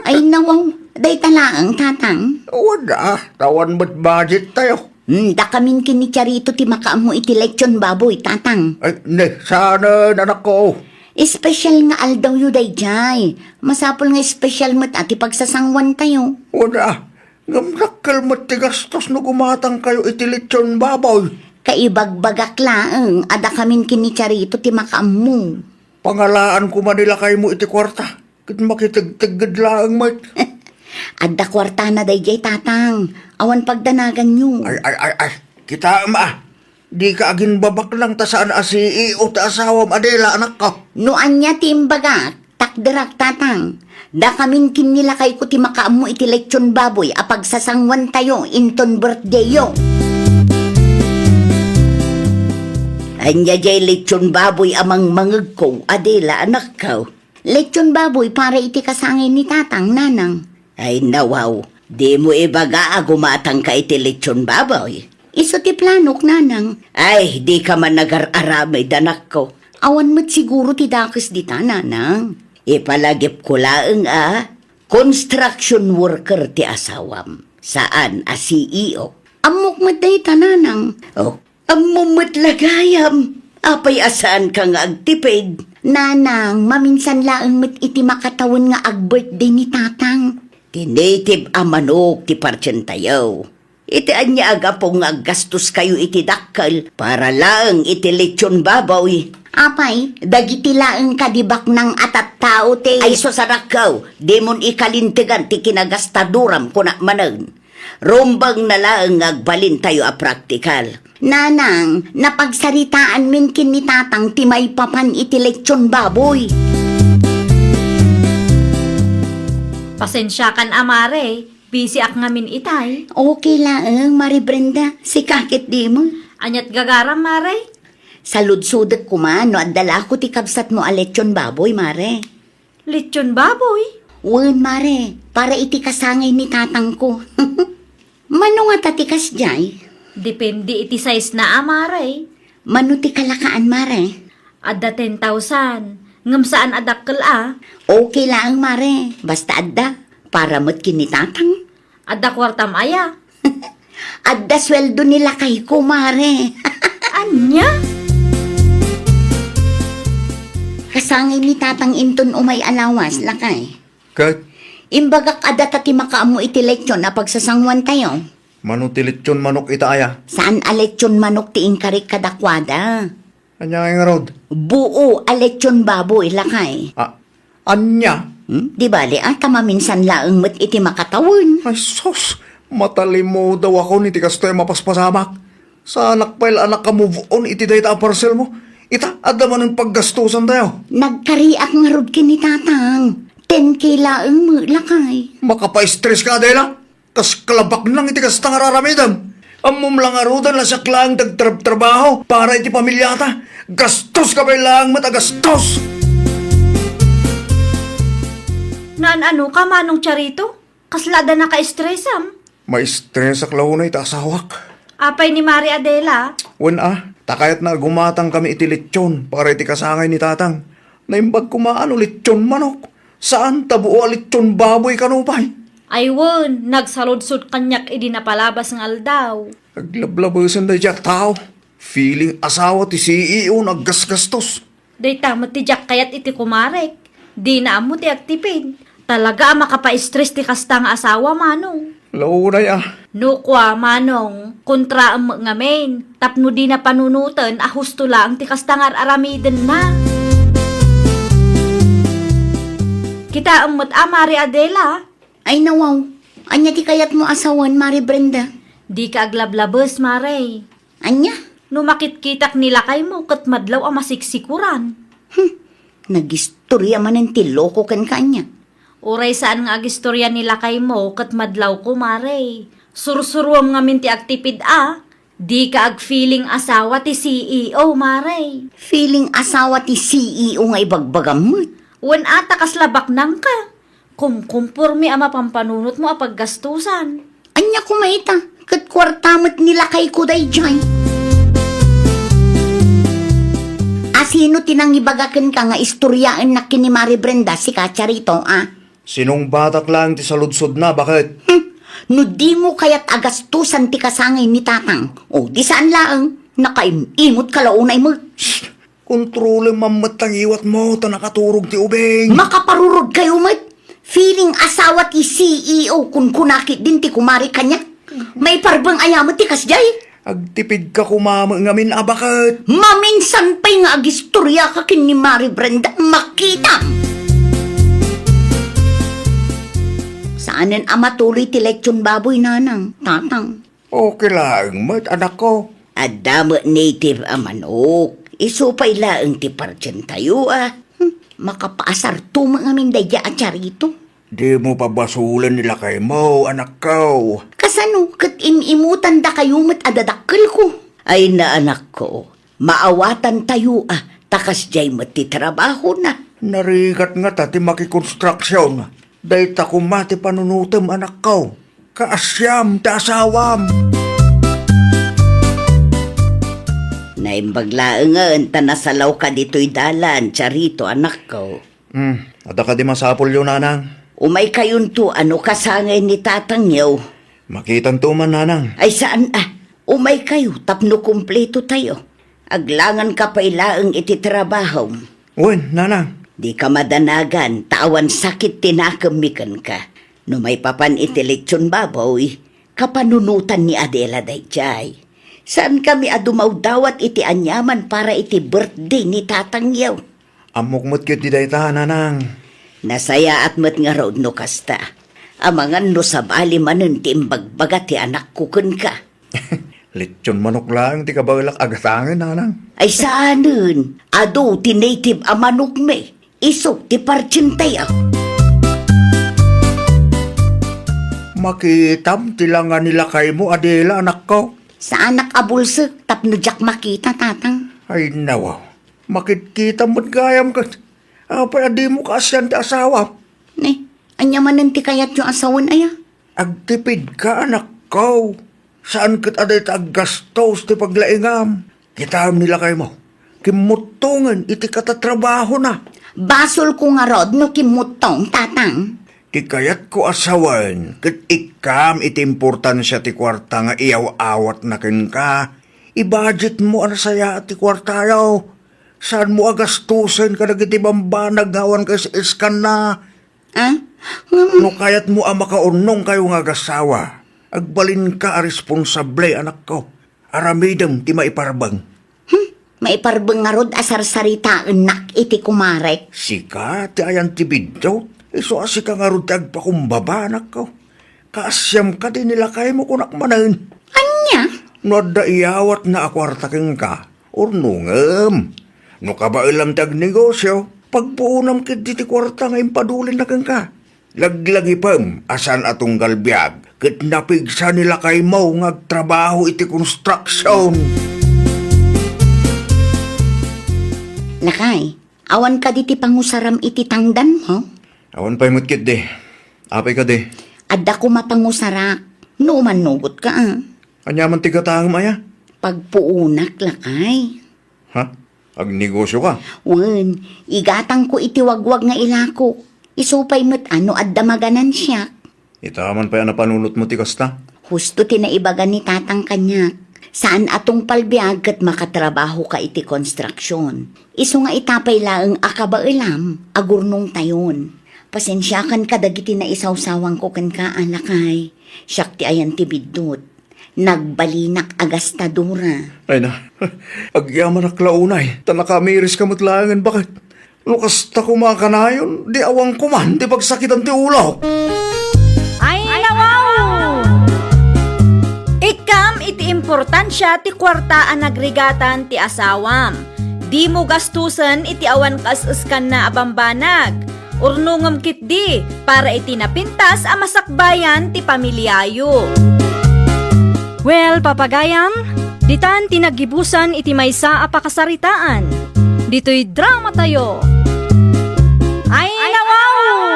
Ay, nawaw, dayta laeng, Tatang. Wen a, ta awan met budgettayo. Hmm, dakamin ken ni Charito ti makaammo iti lechon baboy, Tatang. Ay, ne, saanen, anakko. Espesyal nga aldawyo daydiay. Masapul nga espesyal met a ti pagsasanguantayo. Wen a, ngem dakkel met ti gastos no gumatangkayo iti lechon baboy. Kaibagbagak laeng a dakamin ken ni Charito ti makaammo. Pangalaan koma ni lakaymo iti kuarta. Ket makitegtegged laeng met. Adda kuartana daydiay, Tatang. Awan pagdanaganyo. Ay, ay, ay, ay. Kitaem a. Dika aginbabaknang ta saan a C E O ti asawam a dila, anakko. No ania ti imbagak, takderak, Tatang. Dakamin ken ni lakayko ti makaammo iti lechon baboy a pagsasanguantayo inton birthdayyo. Ania jay lechon baboy a mangmangegko a dila, anakko? Lechon baboy para iti kasangay ni Tatang, Nanang. Ay, nawaw. Dimo ibaga a gumatangka iti lechon baboy? Isu ti planok, Nanang. Ay, dika man nagar-aramid, anakko. Awan met siguro ti dakes dita, Nanang. Ipalagipko laeng a construction worker ti asawam. Saan a C E O. Ammok met dayta, Nanang. Oh, Ammom met la gayam, apay a saanka nga agtipid? Nanang, maminsan laeng met iti makatawen nga ag-birthday ni Tatang. Ti native a manok ti partientayo. Iti ania a gapu nga aggastoskayo iti dakkel para laeng iti lechon baboy? Apay, dagiti laeng kadi baknang a tattao ti... Ay, sus, anakko, dimon ikalintegan ti kinagastaduram, kunak manen. Rumbeng na laeng nga agbalintayo a praktikal. Nanang, napagsaritaanmin ken ni Tatang ti maipapan iti lechon baboy. Pasensiakan a, Mare. Busyak ngamin itay. Okay laeng, Mare Brenda. Sika ket dimo. Aniat gagaram, Mare? Saludsodek koma no adda la ko ti kabsatmo a lechon baboy, Mare. Lechon baboy? Wen, Mare. Para iti kasangay ni tatangko. Mano ngata ti kasdiay? Depende iti size na a, Mare. Mano ti kalakaan, Mare? Adda ten thousand. Ngem saan a dakkel a. Okay laeng, Mare. Basta adda. Para met ken ni tatang. Adda kuartam aya? Adda sueldo ni lakayko, Mare. Ania? Kasangay ni tatang inton umay a lawas, lakay. Ket? Imbagak a data ti makaammo iti lechon a pagsasanguantayo. Mano ti lechon manok ita aya? Saan a lechon manok ti inkarik kadakuada? Ania ngay ngarud? Buo a lechon baboy, lakay. A, ania? Hmm? Di bale, a, ta maminsan laeng met iti makatawen. Ay, sus! Matalimudaw ako iti kastoy a mapaspasamak. Saanak pay la a naka-move on iti dayta a parcel mo. Ita, adda manen paggastusantayo. Nagkariak ngarud ken ni tatang. Ten K laeng met, lakay. Makapa-stress ka, Adela. Kas kalabaknang iti kasta nga ar-aramidem. Ammom la ngaruden a siak laeng ti agtrab-trabaho para iti pamiliata. Gastoska pay laeng met a gastos! Naan-ano ka, Manong Charito? Kasla adda naka-stressam? Ma-stressak la unay iti asawak. Apay ni Mari Adela? Wen a, ta kayatna a gumatangkami iti lechon para iti kasangay ni tatang. Naimbag koma no lechon manok. Saan ta buo a lechon baboy kano pay. Ay wen, nagsaludsod kaniak idi napalabas nga aldaw. Aglablabesen daydiay a tao. Feeling asawa ti C E O nga aggasgastos. Dayta met ti diak kayat iti kumarek. Dina ammo ti agtipid. Talaga a makapa-stress ti kasta nga asawa, Manong. Launay a. No kua, Manong, kontraem met ngamin. Tapno dina panunoten a husto laeng ti kasta nga ar-aramidenna. Kitaem met a, Mari Adela. Ay, nawaw. Ania ti kayatmo a sawen, Mari Brenda? Dika aglablabes, Mare. Ania? No makitkitak ni lakaymo ket madlaw a masiksikuran. Hmm. Nagistorya manen ti loko kenka ania? Uray saan nga agistorya ni lakaymo ket madlawko, Mare. Sursuruem ngamin ti agtipid a. Dika agfeeling asawa ti C E O, Mare. Feeling asawa ti C E O nga ibagbagam met. Wen a ta kasla baknangka. Kumkumporme a mapanpanunotmo a paggastusan. Ania koma ita? Ket kuarta met ni lakayko daydiay. A sino ti nangibaga kenka nga istoryaennak ken ni Mari Brenda, sika, Charito, a? Sinungbatak laeng ti saludsodna, baket? Hmm. No dimo kayat a gastusan ti kasangay ni tatang, o di saan laeng, nakaim-imot ka la unay met. Shh! Kontrolem man met ta ngiwatmo ta nakaturog ti ubing. Makaparurod kayo met. Feeling asawa ti C E O, kunkuna ketdin ti kumare kaniak. Maiparbeng aya met ti kasdiay? Agtipidka koma met ngamin a baket. Maminsan pay nga agistorya ka ken ni Mari Brenda, makitam. Saanen a matuloy ti lechon baboy, nanang, tatang. Okay laeng met, anakko. Adda met native a manok. Isu pay laeng ti partsentayo a. Hmm, makapaasarto met ngamin daydiay a Charito. Dimo pabasolen ni lakaymo, anakko. Kasano ket im-imutandakayo met a dadakkelko? Ay na, anakko. Maawatantayo a, ta kasdiay met ti trabahona. Narigat ngata ti makikonstruksion. Dayta koma ti panunotem, anakko. Kaasiam ti asawam. Naimbag laengen ta nasalawka ditoy dalan, Charito, anakko. Hmm, adda kadi masapulyo, nanang? Umaykayonto a no kasangay ni tatangyo. Makitanto man, nanang. Ay, saan a. Umaykayo tapno kumpletotayo. Aglanganka pay laeng iti trabahom. Wen, nanang. Dika madanagan, ta awan sakit ti nakemmi kenka. No maipapan iti lechon baboy, kapanunotan ni Adela daydiay. Saankami a dumawdawat iti aniaman para iti birthday ni tatangyo. Ammok met ketdi dayta, nanang. Nasayaat met ngarud no kasta. Amangan no sabali manen ti imbagbaga ti anakko kenka. Lechon manok laeng ti kabaelak a gatangen, nanang. Ay saanen, adu ti native a manokmi. Isu ti partsentayo. Makitam ti langa ni lakaymo, Adela, anakko. Saanak a bulsek tapno diak makita, Tatang. Ay, nawaw. Makitkitam met gayam ket. Apay a dimo kaasian ti asawam? Ne, ania manen ti kayatyo a sawen aya? Agtipidka, anakko. Saan ket a dayta aggastos ti paglaingam. Kitaem ni lakaymo, kimmuttongen iti katatrabahona. Basolko ngarud no kimmuttong, Tatang. Ti kayatko a sawen ket ikkam iti importansia ti kuarta nga iyaw-awatna kenka. Ibudgetmo a nasayaat ti kuartayo. Saanmo a gastosen kadagiti bambanag nga awan kaes-eskanna. Ah? Ngem no kayatmo a makaurnongkayo nga agasawa, agbalinka a responsable, anakko. Aramidem ti maiparbeng. Hmm, maiparbeng ngarud a sarsaritaennak iti kumarek. Sika ti ayan ti biddut, isu a sika ngarud ti agpakumbaba, anakko. Kaasiam kadi ni lakaymo, kunak manen. Ania? No adda iyawatna a kuarta kenka, urnongem. No kabaelam ti agnegosio, pagpuonam ketdi ti kuarta nga impadulinna kenka. Laglagipem a saan a tunggal biag ket napigsa ni lakaymo nga agtrabaho iti construction. Lakay, awan kadi ti pangusaram iti tangdanmo? Awan pay met ketdi. Apay kadi? Adda koma pangusarak. No umannugot ka, ah. Ania man ti gatangem aya? Pagpuonak, lakay. Ha? Agnegosioka? Wen, igatangko iti wagwag nga ilakok. Isu pay met a no adda maganansiak. Ita man pay a napanunotmo ti kasta? Husto ti naibaga ni Tatang kaniak. Saan a tungpal biag ket makatrabahoka iti konstruksion. Isu nga ita pay laeng a kabaelam, agurnongtayon. Pasensiakan kadagiti naisawsawangko kenka, a lakay. Siak ti ayan ti biddut. Nagbalinak a gastadora. Ay na, agyamanak la unay, ta nakamiris ka met laengen baket. No kasta koma a kanayon, di awan koman ti pagsakitan ti ulok. Ay, nawaw! Ikkam iti importansia ti kuarta a nagrigatan ti asawam. Dimo gastusen iti awan kaes-eskanna a bambanag. Urnongem ketdi para iti napintas a masakbayan ti pamiliayo. Well, papagayam, ditan ti naggibusan iti maysa a pakasaritaan. Ditoy dramatayo. Ay, nawaw!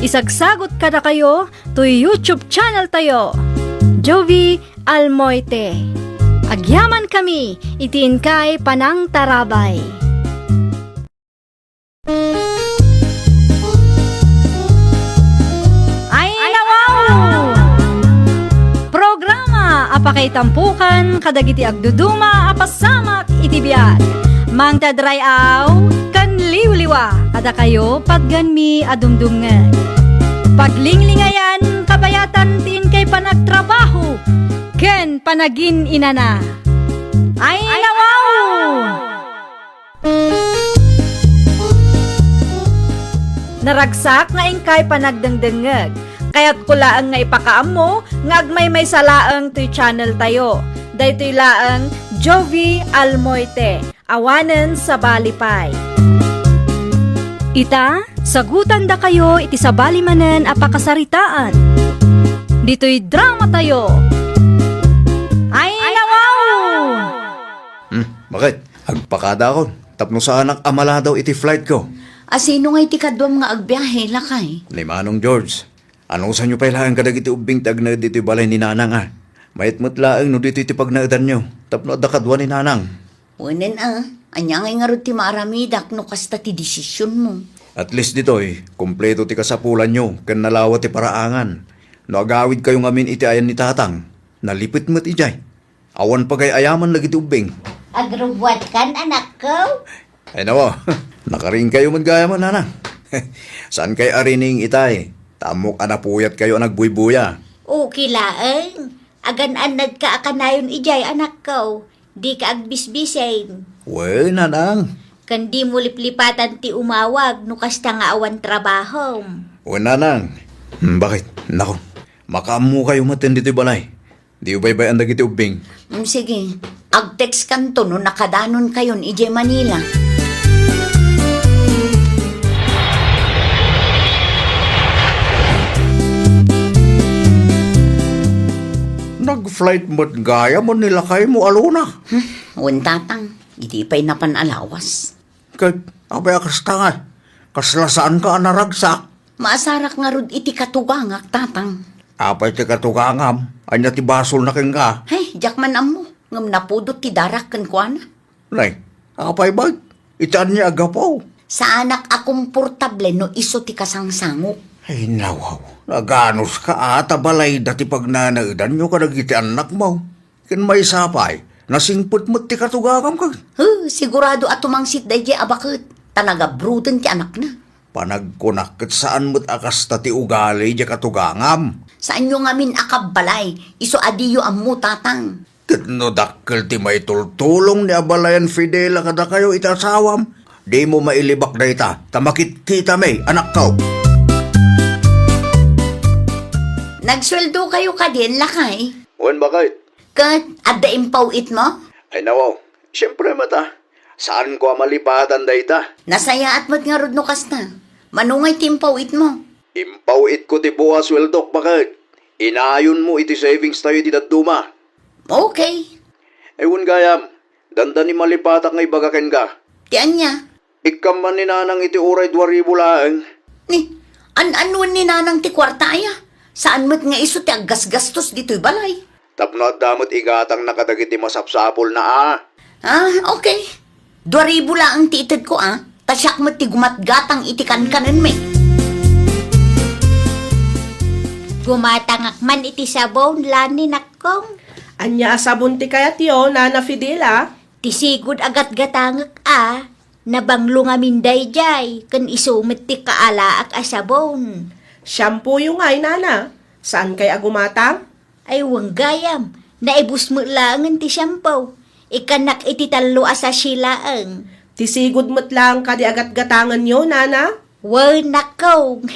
Isagsagot kadakayo toy YouTube channel tayo, Jovie Almoite. Agyamankami iti inkay panangtarabay. Ay, nawaw! Programa a pakaitampokan kadagiti agduduma a pasamak iti biag. Mangted ray-aw ken liwliwa kadakayo patgenmi a dumdumngeg. Paglinglingayan, kabayatan ti inkay panagtrabaho ken panagin-inana. Ay, nawaw! Naragsak nga inkay panagdengdengngeg. Kayatko laeng nga ipakaammo nga agmaymaysa laeng toy channel tayo. Daytoy laeng Jovie Almoite, awanen sabali pay. Ita, sagutandakayo iti sabali manen a pakasaritaan. Ditoy dramatayo. Ay, nawaw! Hmm, bakit? Agpakadakon, tapno saanak a maladaw iti flight ko. A sino ngay ti kaduam nga agbiahe, lakay? Ni Manong George. Anusanyo pay laeng kadagiti ubbing ti agnaed ditoy balay ni Nanang, a. Mayat met laeng no ditoy ti pagnaedanyo, tapno adda kadua ni Nanang. Wenen, a. Ania ngay ngarud ti maaramidak no kasta ti desisionmo? At least ditoy, kompleto ti kasapulanyo ken nalawa ti paraangan. No agawidkayo ngamin iti ayan ni Tatang, nalipet met idiay. Awan pagay-ayaman dagiti ubbing. Agrubbuatkan, anakko? Ay, nawa, nakariingkayo met gayam, Nanang. Saankay a rining itay, ta ammok a napuyatkayo a nagbuybuya. Okay laeng. Agan-annadka a kanayon idiay, anakko. Dika agbisbisen. Wen, Nanang. Ken dimo liplipatan ti umawag no kasta nga awan trabahom. Wen, Nanang. Hmm, bakit? Nako, makaammokayo met ditoy balay. Diyo baybay-an dagiti ubbing. Mm, sige. Ag-text kanto no nakadanonkayon idiay Manila. Plaid met gayam ni lakaymo, Alona. Hmm, wen, Tatang, idi pay napan a lawas. Ket apay a kasta ngay? Kasla saanka a naragsak? Maasarak ngarud iti katugangak, Tatang. Apay ti katugangam? Ania ti basolna kenka? Hay, diak man ammo, ngem napudot ti darak kenkuana. Nay, apay met? Iti ania a gapu? Saanak a komportable no isu ti kasangsangok. Ay, nawaw. Naganuska a ta balayda ti pagnanaedanyo kadagiti annakmo. Ken maysa pay, nasingpet met ti katugangam ken. Huh, sigurado a tumangsit daydiay a baket, ta nagabruten ti anakna. Panagkunak ket saan met a kasta ti ugali diay katugangam. Saanyo ngamin a kabbalay, isu a diyo ammo, Tatang. Ket no dakkel ti maitultulong ni abalayan Fidela kadakayo iti asawam, dimo mailibak dayta, ta makitkitami, anakko. Nagsueldokayo kadin, lakay? Wen, baket. Ket adda impaw-itmo? Ay, nawaw. Siempre met a. Saanko a malipatan dayta. Nasayaat met ngarud no kasta. Mano ngay ti impaw-itmo? Impaw-itko ti bua a sueldok, baket. Inayonmo iti savings tayo iti dadduma. Okay. Ay, wen gayam, dandani malipatak nga ibaga kenka. Ti ania? Ikkam man ni Nanang iti uray dua ribu laeng. Ni, an-anuen ni Nanang ti kuarta aya? Saan met nga isu ti aggasgastos ditoy balay? Tapno adda met igatangna kadagiti masapsapulna a. Ah, okay. Dua ribu laeng ti itedko a, ta siak met ti gumatgatang iti kankanenmi. Gumatangak man iti sabon, Lani, nakkong. Ania a sabon ti kayatyo, Nana Fidela? Ti sigud a gatgatangek a, nabanglo ngamin daydiay, ken isu met ti kaalaak a sabon. Shampooyo ngay, Nana. Saankay a gumatang? Ay, wen gayam, naibus met laengen ti shampoo. Ikkannak iti tallo a sachet laeng. Ti sigud met laeng kadi a gatgatangenyo, Nana? Wen, nakkong.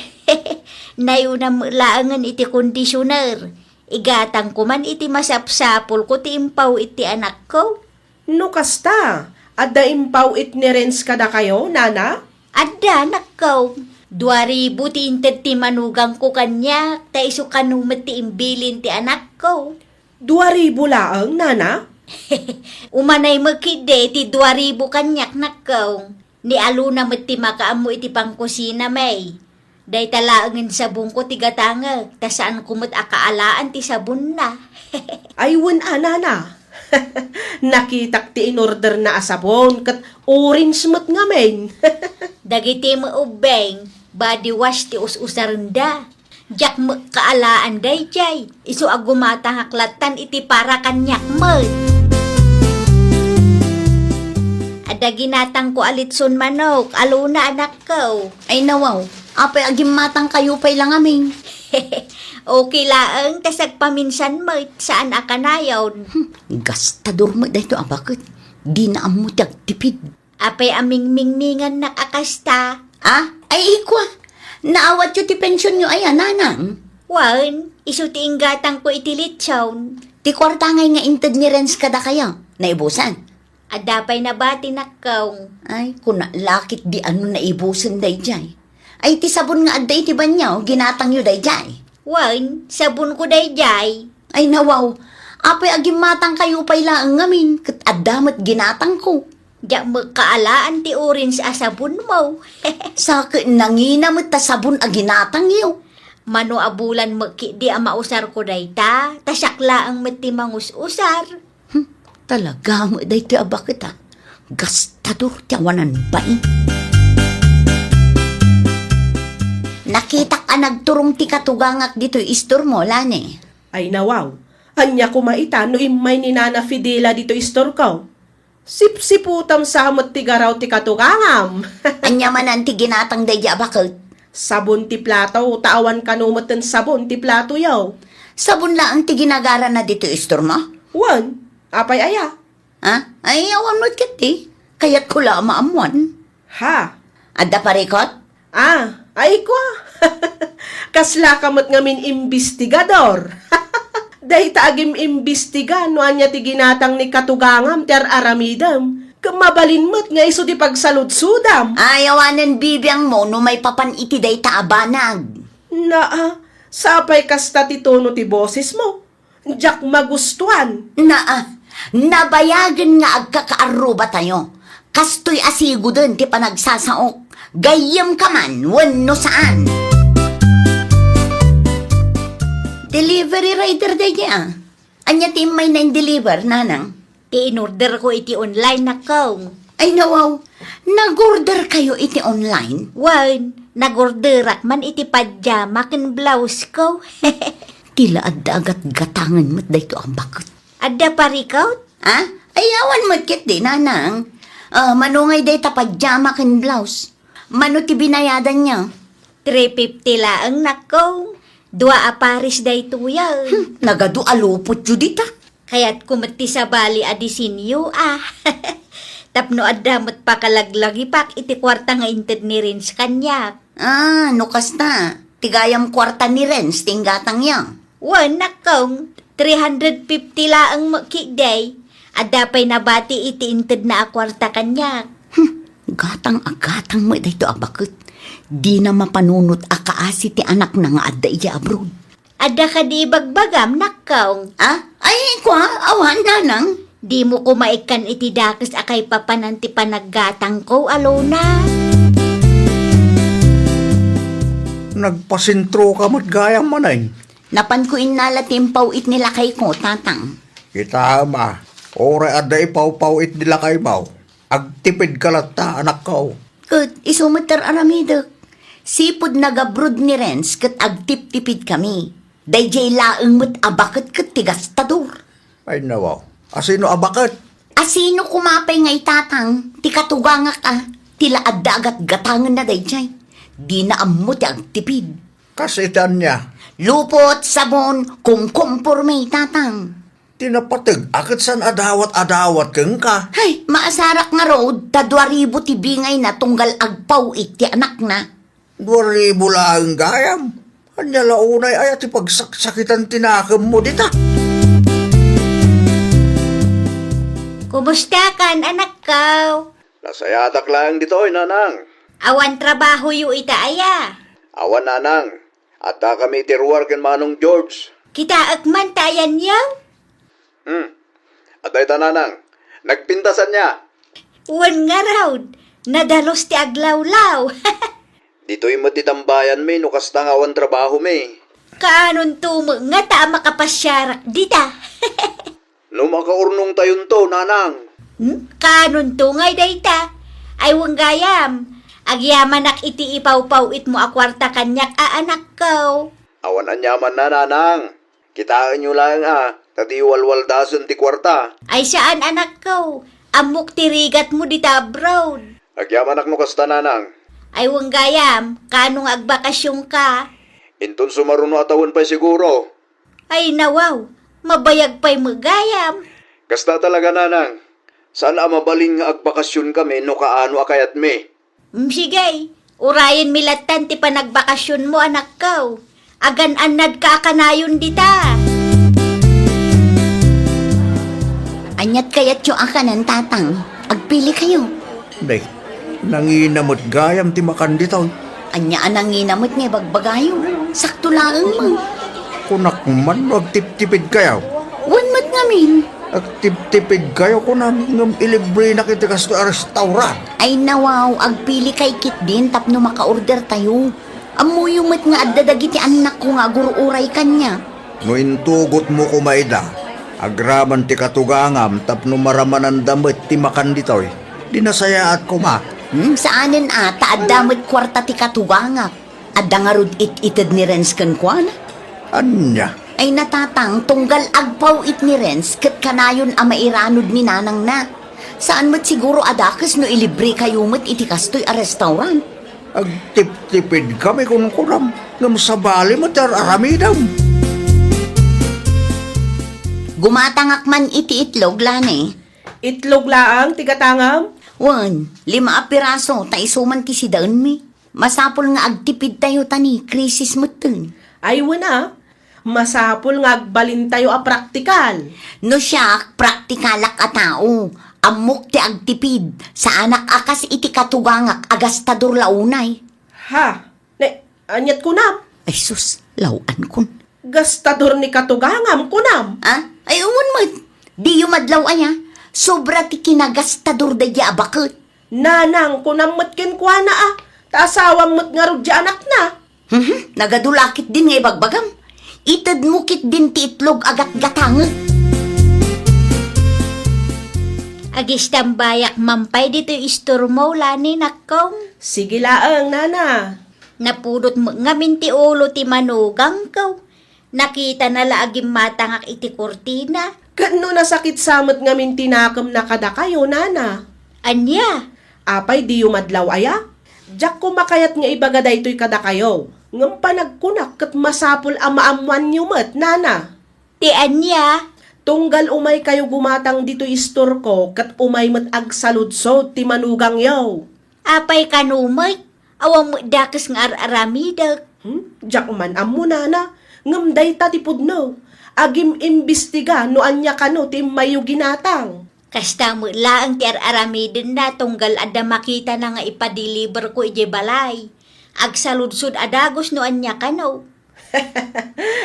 Nayunam met laengen iti conditioner. Igatangko man iti masapsapulko ti impaw-it ti anakko. No kasta, adda impaw-it ni Renz kadakayo, Nana? Adda, nakkong. Dua ribu ti inted ti manugangko kaniak, ta isu kano met ti imbilin ti anakko. Dua ribu laeng, Nana? Umanay met ketdi ti dua ribu kaniak, nakkong. Ni Alona met ti makaammo iti pangkusina, May. Dayta laengen sabonko ti gatangek, ta saanko met a kaalaan ti sabonna. Ay, wen a, Nana. Nakitak ti inorderna a sabon, ket orange met ngamin. Dagiti met ubbing, body wash ti us-usarenda. Diak met kaalaan daydiay, isu a gumatangak lattan iti para kaniak met. Adda ginatangko a litson manok, Alona, anakko. Ay, nawaw, apay a gimmatangkayo pay la ngamin? Okay laeng, ta sagpaminsan met, saan a kanayon. Hmm, gastador met daytoy a baket. Dina ammo ti agtipid. Apay a mingmingningannak a kasta? Ah? Ay, ikwa, naawatyo ti pensionyo aya, Nanang? Wen, isu ti inggatangko iti litson. Ti kuarta ngay nga inted ni Renz kadakayo, naibusan? Adda pay nabati, nakkong. Ay, kuna la ketdi a no naibusen daydiay. Ay, ti sabon nga adda iti banio, ginatangyo daydiay? Wen, sabonko daydiay. Ay, nawaw, apay a gimmatangkayo pay laeng ngamin, ket adda met ginatangko. Diak met kaalaan ti orange a sabonmo. Sa ket nangina met ta sabon a ginatangyo. Mano a bulan met ketdi a mausarko dayta, ta siak laeng met ti mangus-usar. Hmm, talaga met daytoy a baket a. Gastador ti awanan bain. Nakitak a nagturong ti katugangak ditoy istormo, Lani. Ay, nawaw. Ania koma ita no immay ni Nana Fidela ditoy istorko? Sipsiputam sa met ti garaw ti katugangam. Ania manen ti ginatang daydi a baket? Sabon ti plato, ta awan kano met sabon ti platoyo. Sabon laeng ti ginagarana ditoy istormo? Wen, apay aya? Ha? Ay, awan met ketdi. Kayatko la a maammuan. Ha? Adda parikot? Ah, ay kwa. Kaslaka met ngamin imbestigador. Dayta agim-imbestiga no ania ti ginatang ni katugangam ti ar-aramidem. Ket mabalin met nga isu ti pagsaludsodam. Ay, awanen bibiangmo no maipapan iti dayta a banag. Naa, sapay kasta ti tono ti bosesmo. Diak magustuan. Naa, nabayagen nga agkakaarrubatayo. Kastoy a siguden ti panagsasaok. Gayyemka man wenno saan. Delivery rider daydi a. Ania ti immayna in-deliver, nanang? Ti in-orderko iti online, nakkaw. Ay, nawaw. Nag-order kayo iti online? Wen, nag-orderak man iti pajama ken blouse ko. Ti la adda agatgatangen met dayto a baket. Adda parikot? Ha? Ay, awan met ketdi, nanang. Ah, mano ngay dayta pajama ken blouse? Mano ti binayadanyo? Three fifty laeng, nakkaw. Dua a pares daytoy a. Hmm, nagadu a lupotyo dita. Kayatko met ti sabali a disenyo, a. Tapno adda met pakalaglagipak iti kuarta nga inted ni Renz kaniak. Ah, no kasta, ti gayam kuarta ni Renz ti inggatangyo. Wen, nakkaw, three hundred fifty laeng met ketdi. Adda pay nabati iti intedna a kuarta kaniak. Hmm, gatang a gatang met dayto a baket. Dina mapanunot a kaasi ti anakna nga adda idiay abroad. Adda kadi ibagbagam, nakkaw? Ah? Ay, kua, awan, nanang. Dimo koma ikkan iti dakes a kaipapanan ti panaggatangko, Alona. Nagpasentroka met gayam manen. Napanko innala ti impaw-it ni lakayko, tatang. Kitaem a, uray adda ipaw-paw-it ni lakaymo, agtipidka latta, anakko. Ket isu met ti ar-aramidek. Sipud nag-abroad ni Renz ket agtiptipidkami. Daydiay laeng met a baket ket ti gastador. Ay, nawaw. Asino a baket? Asino koma pay ngay, tatang, ti katugangak a, ti la adda agatgatangenna daydiay. Dina ammo ti agtipid. Kas iti ania? Lupot, sabon, kumkumporme, tatang. Ti napateg a ket saan a dawat a dawat kenka? Hay, maasarak ngarud, ta dua ribu ti bingayna tunggal agpaw-it ti anakna. Dua ribu laeng gayam. Ania la unay aya ti pagsaksakitan ti nakemmo dita? Kumustakan, anakko? Nasayatak laeng ditoy, nanang. Awan trabahoyo ita aya? Awan, nanang. Addakami iti ruar ken Manong George. Kitaek man ta ayanyo? Hmm. Adda ita, nanang. Nagpintasanna. Wen ngarud, nadalus ti aglawlaw. Ditoy met ti tambayanmi no kasta nga awan trabahomi. Kaanonto met ngata a makapasiarak dita? No makaurnongtayonto, nanang. Hmm? Kaanonto ngay dayta? Ay, wen gayam, agyamanak iti ipawpaw-itmo a kuarta kaniak a anakko. Awan aniamanna, nanang. Kitaenyo laeng a, ta di walwaldasen ti kuarta. Ay saan, anakko. Ammok ti rigatmo dita abroad. Agyamanak no kasta, nanang. Ay, wen gayam, kaano nga agbakasionka? Inton sumaruno a tawen pay siguro. Ay, nawaw, mabayag pay met gayam. Kasta talaga, nanang. Saan a mabalin nga agbakasionkami no kaano a kayatmi. Mm, sige, urayenmi lattan ti panagbakasionmo, anakko. Agan-annadka a kanayon dita. Aniat kayatyo a kanan, tatang? Agpili kayo. Nay, nangina met gayam ti makan ditoy. Ania a nangina met nga ibagbagayo? Sakto laeng man. Kunak man no agtiptipid kayo. Wen met ngamin. Agtiptipid kayo, kunam, ngem ilibrenak iti kastoy a restaurant. Ay nawaw, agpili kay ketdin tapno makaorder tayo. Ammoyo met nga adda dagiti annakko nga agur-uray kaniak. No intugotmo koma ida, agraman ti katugangam tapno maramananda met ti makan ditoy. Di nasayaat koma. Hmm, saanen a, ta adda met kuarta ti katugangak. Adda ngarud it-ited ni Renz kenkuana? Ania? Ay, natatang, tunggal agpaw-it ni Renz ket kanayon a mairanod ni nanangna. Saan met siguro a dakes no ilibre kayo met iti kastoy a restaurant. Agtiptipid kami kunkunam, ngem sabali met ti ar-aramidam. Gumatangak man iti itlog, Lani. Itlog laeng ti gatangam? Wen, lima a piraso, ta isu man ti sidaenmi. Masapul nga agtipid tayo ta ni krisis metten. Ay, wen a. Masapul nga agbalin tayo a praktikal. No siak, praktikalak a tao. Ammok ti agtipid. Saanak a kas iti katugangak a gastador la unay. Ha? Ne, aniat kunam? Ay sus, law-ankon. Gastador ni katugangam, kunam? Ah? Ay, wen met. Diyo madlaw aya. Sobra ti kinagastador daydiay a baket. Nanang, kunam met kenkuana a, ta asawam met ngarud diay anakna. Mhm, nagadu la ketdin nga ibagbagam. Itedmo ketdin ti itlog a gatgatangek. Agistambayak man pay ditoy istormo, Lani, nakkong. Sige laeng, nana. Napudot met ngamin ti ulo ti manugangko. Nakitana la a gimmatangak iti kurtina. Ket no nasakit sa met ngamin ti nakemna kadakayo, nana? Ania? Apay diyo madlaw aya? Diak koma kayat nga ibaga daytoy kadakayo, ngem panagkunak ket masapul a maammoanyo met, nana. Ti ania? Tunggal umaykayo gumatang ditoy istorko ket umay met agsaludsod ti manugangyo. Apay kano met? Awan met dakes nga ar-aramidek. Hmm? Diak man ammo, nana. Ngem dayta ti pudno. Agim-imbestiga no ania kano ti immayyo ginatang. Kasta met laeng ti ar-aramidenna tunggal adda makitana nga ipadeliberko idiay balay. Agsaludsod a dagus no ania kano.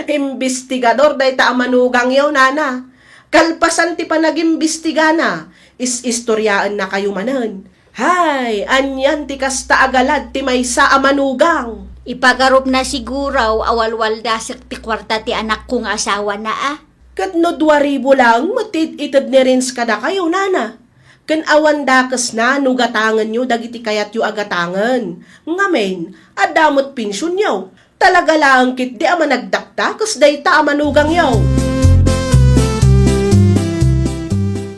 Imbestigador dayta a manugangyo, nana. Kalpasan ti panagimbestigana, is-istoriaennakayo manen. Hay, anian ti kasta a galad ti maysa a manugang? Ipagarupna siguro a walwaldasek ti kuarta ti anakko nga asawana a. Ket no dua ribu laeng met ti it-ited ni Renz kadakayo, nana. Ken awan dakesna no gatangenyo dagiti kayatyo a gatangen. Ngamin, adda met pensionyo. Talaga laeng ketdi a managdakdakes dayta a manugangyo.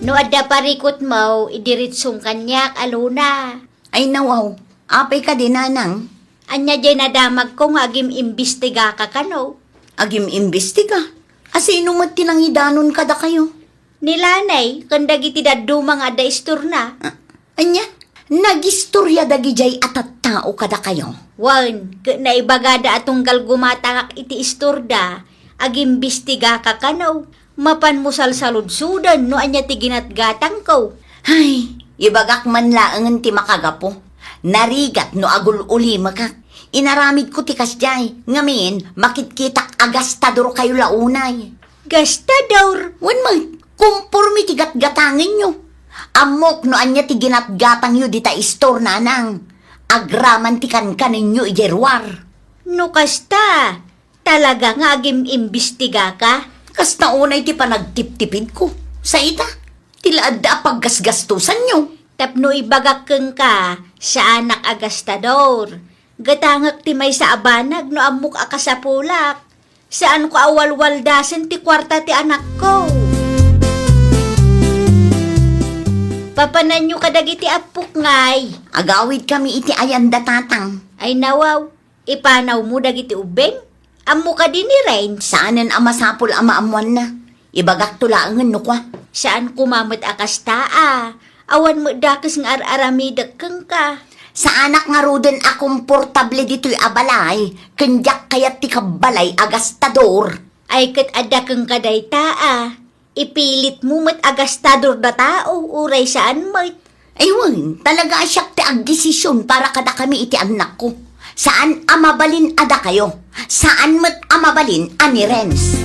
No adda parikutmo, idiritsong kaniak, alona. Ay nawaw, apay kadi, nanang? Ania diay nadamagko nga agim-imbestigaka kano? Agim-imbestiga? A sino met ti nangidanon kadakayo? Ni Lanay ken dagiti dadduma nga adda istorna. Ah, ania? Nagistoria dagidiay a tattao kadakayo? Wen, ket naibagada a tunggal gumatangak iti istorda, agimbestigaka kano. Mapanmo salsaludsoden no ania ti ginatgatangko. Hay, ibagak man laengen ti makagapu. Narigat no agul-ulimekak. Inaramidko ti kasdiay, ngamin, makitkitak a gastadorkayo la unay. Gastador? Wen met, komporme ti gatgatangenyo. Ammok no ania ti ginatgatangyo dita istor, nanang. Agraman ti kankanenyo idiay ruar. No kasta, talaga nga agim-imbestigaka? Kasta unay ti panagtiptipidko. Sa ita, ti la adda a paggasgastosanyo. Tapno ibagak kenka, saanak a gastador. Gatangek ti maysa a banag no ammok a kasapulak. Saanko a walwaldasen ti kuarta ti anakko. Papananyo kadagiti appok ngay. Agawidkami iti ayanda, tatang. Ay nawaw, ipanawmo dagiti ubbing? Ammo kadi ni Renz? Saanen a masapul a maammoanna. Ibagakto laengen no kua. Saan koma met a kasta a. Awan met dakes nga ar-aramidek kenka. Saanak ngaruden a komportable ditoy a balay, ken diak kayat ti kabbalay a gastador. Ay ket adda kenka dayta a. Ipilitmo met a gastador da tao, uray saan met. Ay wen, talaga a siak ti agdesision para kadakami iti annakko. Saan a mabalin a dakayo. Saan met a mabalin a ni Renz.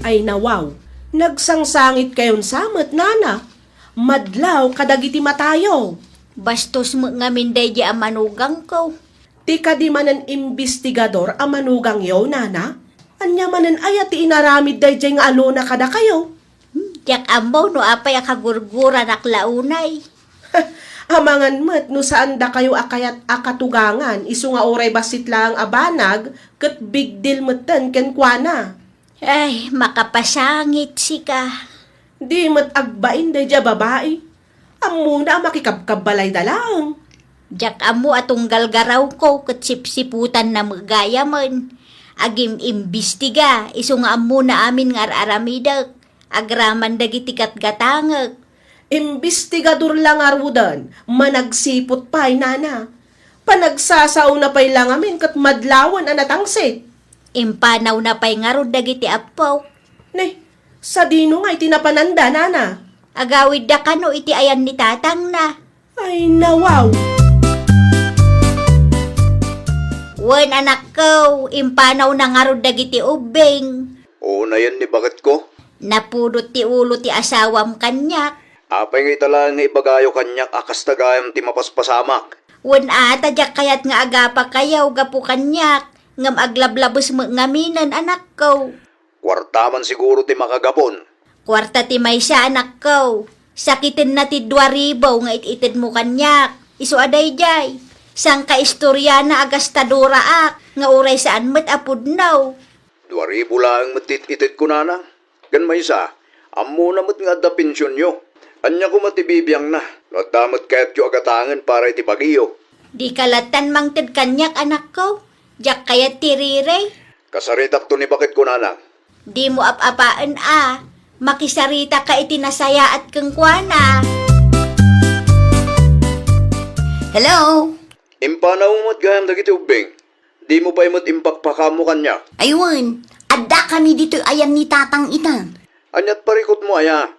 Ay nawaw, nagsangsangitkayon sa met, nana. Madlaw kadagiti matayo. Bastos met ngamin daydi a manugangko. Ti kadi manen imbestigador a manugangyo, nana? Ania manen aya ti inaramid daydiay nga alona kadakayo? Hmm, diak ammo no apay a kagurguranak la unay. Amangan met no saan dakayo a kayat a katugangan, isu nga uray bassit laeng a banag ket big deal metten kenkuana. Ay, makapasangit sika. Di met agbain daydiay a babai. Ammona a makikabkabbalayda laeng. Diak ammo a tunggal garawko ket sipsiputanna met gayamen. Agim-imbistiga, isu nga ammona amin nga ar-aramidek. Agraman dagiti gatgatangek. Imbestigador la ngaruden, managsiput pay, nana. Panagsasaona pay la ngamin ket madlawen a natangsit. Impanawna pay ngarud dagiti appok. Ne, sadino ngay ti napananda, nana? Agawidda kano iti ayan ni tatangna. Ay, nawaw! Wen, anakko, impanawna ngarud dagiti ubbing. Unayen ni baketko. Napudot ti ulo ti asawam kaniak. Apay nga ita laeng nga ibagayo kaniak a kasta gayam ti mapaspasamak? Wen, a, ta diak kayat nga agapakayo gapu kaniak, ngem aglablabes met ngaminen, anakko. Kuarta man siguro ti makagapon. Kuarta ti maysa, anakko. Sakitenna ti dua ribu nga it-itedmo kaniak. Isu a daydiay. Sangkaistoriana a gastadoraak, nga uray saan met a pudno. Dua ribu laeng met ti it-itedko, nanang. Ken maysa, ammona met nga adda pensionyo. Ania koma ti bibiangna, no adda met kayatyo a gatangen para iti bagiyo? Dika lattan mangted kaniak, anakko. Diak kayat ti riri. Kasaritakto ni baketko, nanang. Dimo ap-apaen a. Makisaritaka iti nasayaat kenkuana. Hello? Impanawmo met gayam dagiti ubbing. Dimo pay met impakpakaammo kaniak. Ay wen, addakami ditoy ayan ni Tatang ita. Aniat parikutmo aya?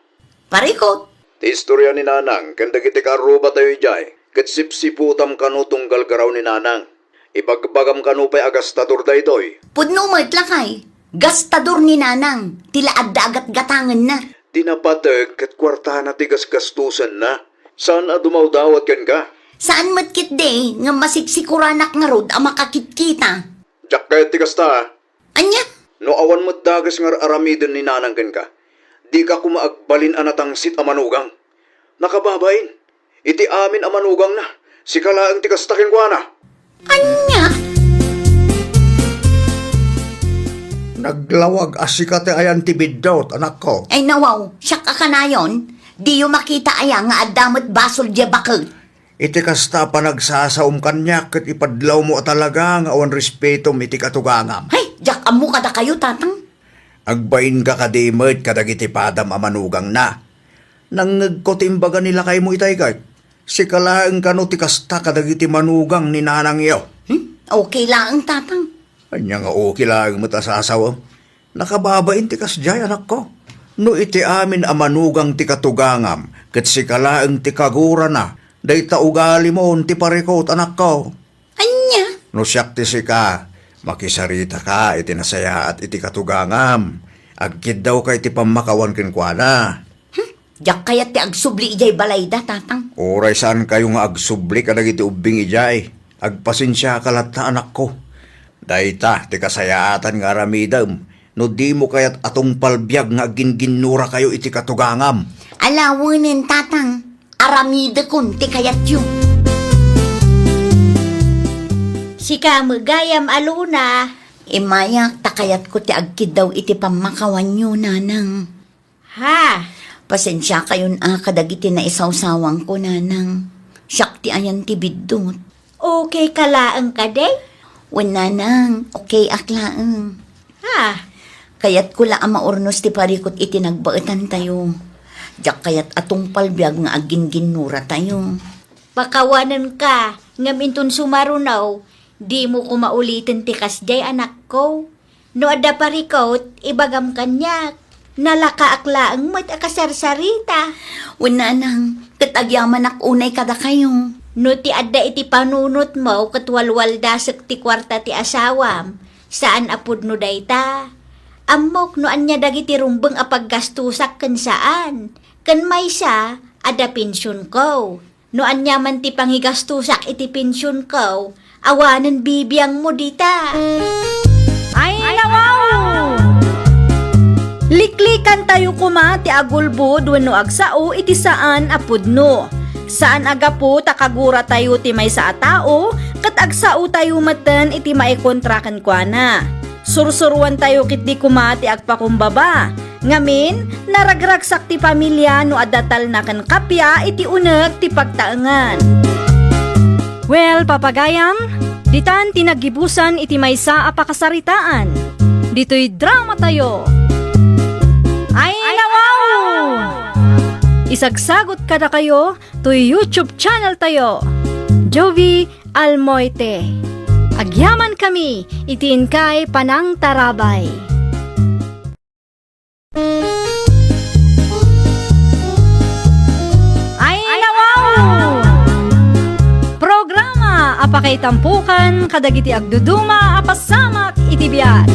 Parikut? Ti istoria ni Nanang ken dagiti kaarrubatayo idiay, ket sipsiputam kano tunggal garaw ni Nanang. Ibagbagam kano pay a gastador daytoy. Pudno met, lakay. Gastador ni Nanang, ti la adda a gatgatangenna. Ti napateg ket kuartana ti gasgastosenna. Saan a dumawdawat kenka. Saan met ketdi nga masiksikoranak ngarud a makakitkita. Diak kayat ti kasta, a. Ania? No awan met dakes nga ar-aramiden ni Nanang kenka, dika koma agbalin a natangsit a manugang. Nakababain, iti amin a manugangna, sika laeng ti kasta kenkuana. Ania? Naglawag a sika ti ayan ti biddut, anakko. Ay, nawaw, siak a kanayon, diyo makita aya nga adda met basol diay baket? Iti kasta a panagsasaom kaniak ket ipadlawmo a talaga nga awan respetom iti katugangam. Hay, diak ammo kadakayo, Tatang. Agbainka kadi met kadagiti padam a manugangna? Nangngegko ti imbaga ni lakaymo itay ket sika laeng kano ti kasta kadagiti manugang ni nanangyo. Hmm? Okay laeng, Tatang. Ania nga okay laeng met a sasaw? Nakababain ti kasdiay, anakko. No iti amin a manugang ti katugangam, ket sika laeng ti kagurana, dayta ugalimon ti parikut, anakko. Ania? No siak ti sika, makisaritaka iti nasayaat iti katugangam. Agkiddawka iti pammakawan kenkuana. Hmm? Diak kayat ti agsubli idiay balayda, Tatang. Uray saankayo nga agsubli kadagiti ubbing idiay, agpasensiaka latta, anakko. Dayta ti kasayaatan nga aramidem no dimo kayat a tungpalbiag nga agginginnurakayo iti katugangam. Alawenen, Tatang. Aramidekon ti kayatyo. Sika met gayam a Luna. Immayak ta kayatko ti agkiddaw iti pammakawanyo, Nanang. Ha? Pasensiakayon a kadagiti naisawsawangko, Nanang. Siak ti ayan ti biddut. Okay ka laeng kadi? Wen, Nanang, okay ak laeng. Ha? Kayatko la a maurnos ti parikut iti nagbaetantayo. Diak kayat a tungpalbiag nga agginginnuratayo. Pakawanenka, ngem inton sumaruno, dimo koma uliten ti kasdiay, anakko. No adda parikut, ibagam kaniak. Nalakaak laeng met a kasarsarita. Wen, Nanang, ket agyamanak unay kadakayo. No ti adda iti panunotmo ket walwaldasek ti kuarta ti asawam, saan a pudno dayta. Ammok no ania dagiti rumbeng a paggastosak ken saan. Ken maysa, adda pensionko. No ania man ti pangigastosak iti pensionko, awanen bibiangmo dita. Ay, nawaw! Liklikantayo koma ti agulbod wenno agsao iti saan a pudno. Saan a gapu ta kaguratayo ti maysa a tao ket agsaotayo metten iti maikontra kenkuana. Sursuroantayo ketdi koma ti agpakumbaba. Ngamin, naragragsak ti pamilia no adda talna ken kappia iti uneg ti pagtaengan. Well, papagayam, ditan ti naggibusan iti maysa a pakasaritaan. Ditoy dramatayo. Ay, nawaw! Isagsagot kadakayo toy YouTube channel tayo, Jovi Almoite. Agyamankami iti inkay panangtarabay. Ay, nawaw! Programa a Pakaitampokan kadagiti agduduma a pasamak iti biag.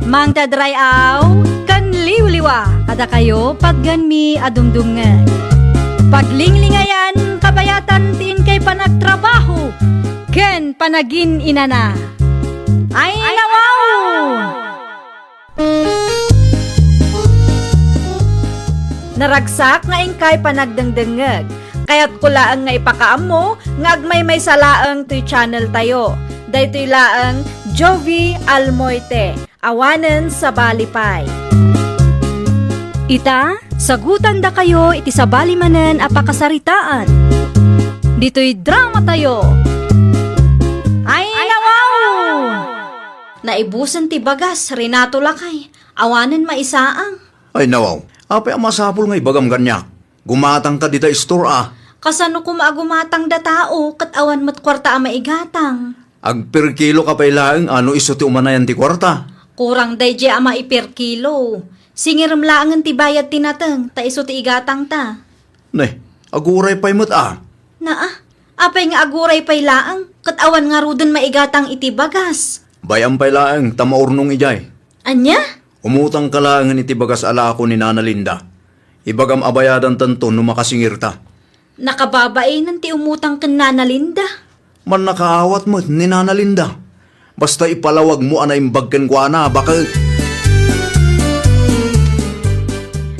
Mangted ray-aw ken liwliwa kadakayo patgenmi a dumdumngeg. Paglinglingayan, kabayatan ti inkay panagtrabaho ken panagin-inana. Ay, nawaw! Naragsak nga inkay panagdengdengngeg. Kayatko laeng nga ipakaammo nga agmaymaysa laeng toy channel tayo. Daytoy laeng Jovi Almoite, awanen sabali pay. Ita, sagutandakayo iti sabali manen a pakasaritaan. Ditoy drama tayo. Ay, nawaw! Naibusen ti bagas, Renato lakay. Awanen maisaang. Ay, nawaw. Apay a masapul nga ibagam kaniak? Gumatangka dita istor a. Kasano koma a gumatang da tao ket awan met kuarta a maigatang? Agperkilo ka pay laeng a no isu ti umanayan ti kuarta. Kurang daydiay a maiperkilo. Singirem laengen ti bayad ti nateng, ta isu ti igatangta. Ne, aguray pay met a. Naa, apay nga aguray pay laeng, ket awan ngaruden maigatang iti bagas? Bay-am pay laeng ta maurnong idiay. Ania? Umutangka laengen iti bagas a lako ni Nana Linda. Ibagam a bayadantanto no makasingirta. Nakababainen ti umutang ken Nana Linda. Mannakaawat met ni Nana Linda. Basta ipalawagmo a naimbag kenkuana, baket.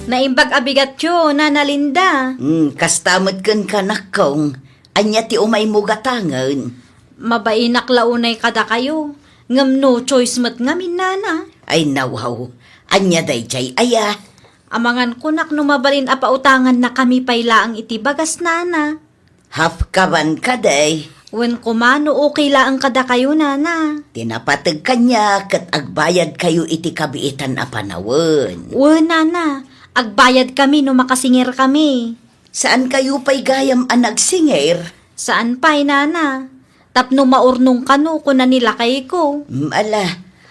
Naimbag a bigatyo, Nana Linda. Hmm, kasta met kenka, nakkong. Ania ti umaymo gatangen? Mabainak la unay kadakayo, ngem no choice met ngamin, Nana. Ay, nawaw. Ania daydiay aya? Amangan kunak no mabalin a pautangannakami pay laeng iti bagas, Nana. Half kaban kadi? Wen koma no okay laeng kadakayo, Nana. Ti napateg kaniak ket agbayadkayo iti kabiitan a panawen. Wen, Nana, agbayadkami no makasingirkami. Saankayo pay gayam a nagsingir? Saan pay, Nana. Tapno maurnong kano, kuna ni lakayko. Mm, ala,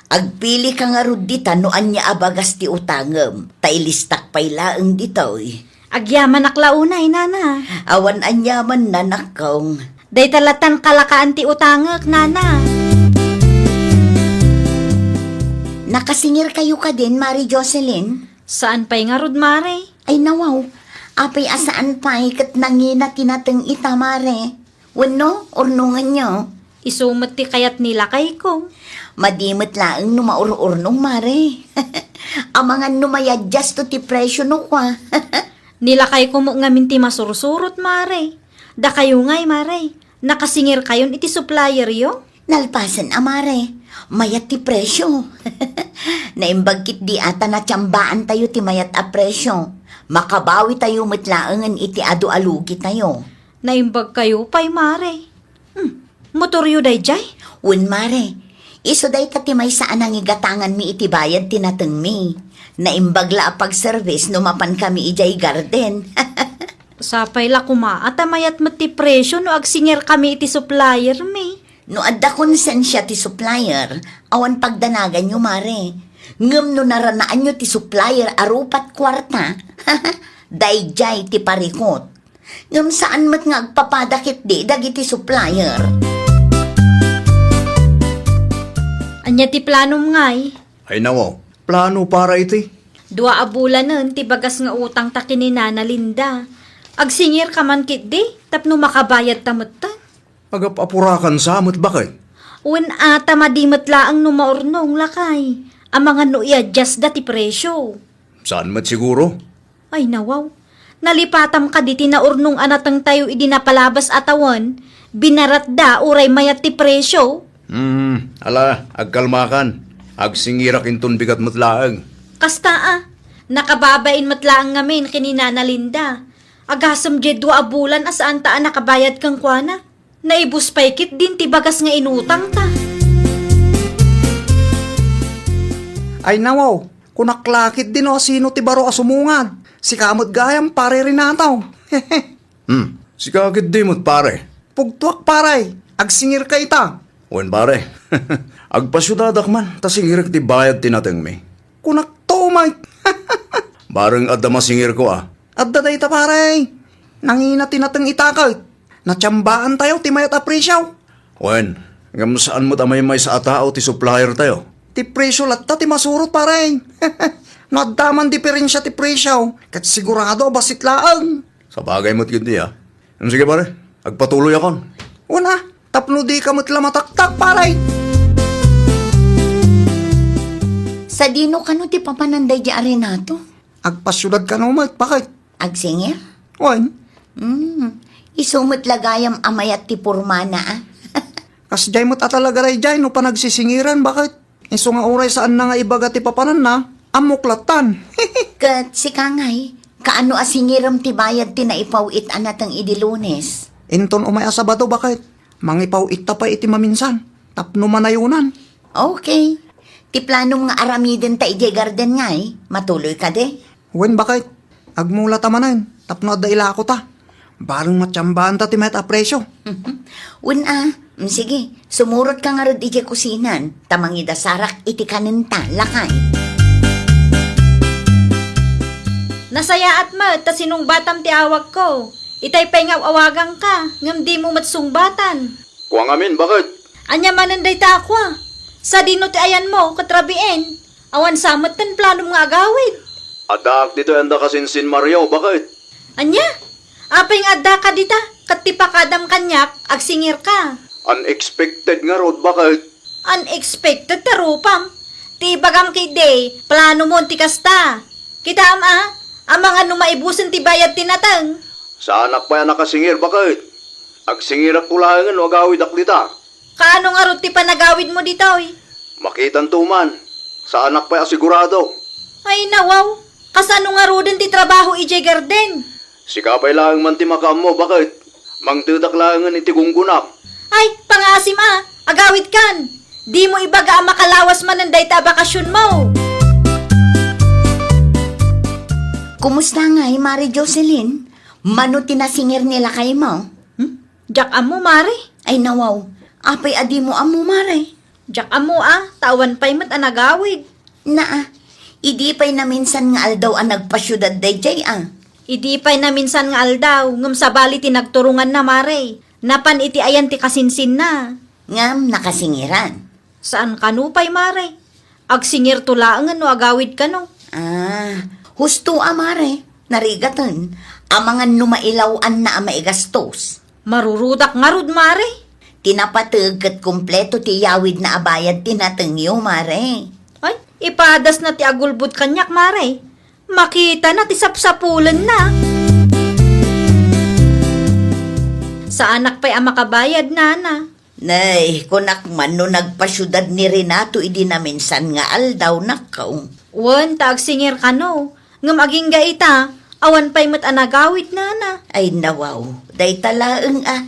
agpilika ngarud dita no ania a bagas ti utangem, ta ilistak pay laeng ditoy. Agyamanak la unay, Nana. Awan aniaman, nanakkong. Dayta latan kalakaan ti utangek, Nana. Nakasingirkayo kadin, Mari Jocelyn? Saan pay ngarud, Mare. Ay, nawaw. Apay a saan pay ket nangina ti nateng ita, Mare? Wenno, urnongenyo? Isu met ti kayat ni lakayko. Madi met laeng no maur-urnong, Mare. Amangan no mayadjasto ti presyo no kua. Ni lakayko met ngamin ti masursurot, Mare. Dakayo ngay, Mare. Nakasingirkayon iti supplieryo? Nalpasen a, Mare. Mayat ti presyo. Naimbag ketdi a ta natiambaantayo ti mayat a presyo. Makabawitayo met laengen iti adu a lugitayo. Naimbagkayo pay, Mare. Hmm, motoryo daydiay? Wen, Mare. Isu dayta ti maysa a nangigatanganmi iti bayad ti natengmi. Naimbag la a pagservice no mapankami idiay garden. Sapay la koma a ta mayat met ti presyo no agsingirkami iti suppliermi. No adda konsensia ti supplier, awan pagdanaganyo, Mare. Ngem no naranaanyo ti supplier a rupat kuarta, daydiay ti parikut. Ngem saan met nga agpapada ketdi dagiti supplier. Ania ti planom ngay? Ay, nawaw, plano para iti? Dua a bulanen ti bagas nga utangta ken ni Nana Linda. Agsingirka man ketdi tapno makabayadta metten. Agap-apurakansa met, baket? Wen a, ta madi met laeng no maurnong, lakay. Amangan no i-adjustda ti presyo. Saan met siguro? Ay, nawaw. Nalipatam kadi ti naurnong a natengtayo idi napalabas a tawen, binaratda uray mayat ti presyo? Hmm, ala, agkalmakan. Agsingirak inton bigat met laeng. Kasta a, nakababain met laeng ngamin ken ni Nana Linda. Agasem diay dua a bulan a saanta a nakabayad kenkuana. Naibus pay ketdin ti bagas nga inutangta. Ay, nawaw, kunak la ketdi no asino ti baro a sumungad. Sika met gayam, Pare Renato. Hmm, sika ketdi met, pare. Pugtoak, pare. Agsingirka ita. Wen, pare. Agpasiudadak man, ta singirek ti bayad ti natengmi. Kunak to, Mike. Bareng adda masingirko, a. Adda dayta, pare. Nangina ti nateng ita ket natiambaantayo ti mayat a presyo. Wen, ngem saan met a maymaysa a tao ti supplier tayo? Ti presyo latta ti masurot, pare. No adda man diferensia ti presyo, ket sigurado a bassit laeng. Sabagay met ketdi, a. Sige, pare, agpatuloyakon. Wen a, tapno dika met la mataktak, pare. Sadino kano ti papanan daydi a Renato? Agpasiudad kano met, baket? Agsingir? Wen. Hmm. Isu met la gayam a mayat ti pormana, a. Kasdiay met a talaga daydiay no panagsisingiran, baket? Isu nga uray saanna nga ibaga ti papananna, ammok lattan. Ket sika ngay, kaano a singirem ti bayad ti naipaw-it a nateng idi Lunes? Inton umay a Sabado, baket? Mangipaw-itta pay iti maminsan, tapno manayonan. Okay. Ti planom nga aramiden ta idiay garden ngay, matuloy kadi? Wen, baket. Agmulata manen, tapno adda ilakota. Bareng matiambaanta ti mayat a presyo. Wen a, mm, sige, sumurotka ngarud idiay kusinan, ta mangidasarak iti kanenta, lakay. Nasayaat met ta sinungbatam ti awagko. Itay pay nga aw-awagangka, ngem dimo met sungbatan. Kua ngamin, baket? Ania manen dayta a kua? Sadino ti ayanmo ket rabiin? Awan sa met ti planom nga agawid. Addaak ditoy anda kasinsin Mario, baket? Ania? Apay nga addaka dita, ket ti pakadam kaniak, agsingirka? Unexpected ngarud, baket? Unexpected ta rupam. Ti ibagam ketdi, planomon ti kasta. Kitaem a, amangan no maibusen ti bayad ti nateng. Saanak pay a nakasingir, baket? Agsingirakto laengen no agawidak dita. Kaano ngarud ti panagawidmo ditoy? Makitanto man. Saanak pay a sigurado. Ay, nawaw. Kasano ngaruden ti trabaho idiay garden? Sika pay laeng man ti makaammo, baket? Mangtedak laengen iti gunggonak. Ay, pangaasim a, agawidkan. Dimo ibaga a makalawas manen dayta a bakasionmo. Kumusta ngay, Mare Jocelyn? Mano ti nasingir ni lakaymo? Hmm? Diak ammo, Mare. Ay, nawaw. Apay a dimo ammo, Mare? Diak ammo a, ta awan pay met a nagawid. Naa, idi pay naminsan nga aldaw a nagpasiudad daydiay a. Idi pay naminsan nga aldaw, ngem sabali ti nagturonganna, Mare. Napan iti ayan ti kasinsinna. Ngem nakasingiran. Saan kano pay, Mare. Agsingirto laengen no agawid kano. Ah, husto a, Mare. Narigaten, amangan no mailaw-anna a maigastos. Marurudak ngarud, Mare. Ti napateg ket kompleto ti iyawidna a bayad ti natengyo, Mare. Ay, ipadasna ti agulbod kaniak, Mare. Makitana ti sapsapulenna. Saanak pay a makabayad, Nana. Nay, kunak man no nagpasiudad ni Renato idi naminsan nga aldaw, nakaw. Wen, ta agsingir kano. Ngem agingga ita, awan pay met a nagawid, Nana. Ay, nawaw, dayta laeng a.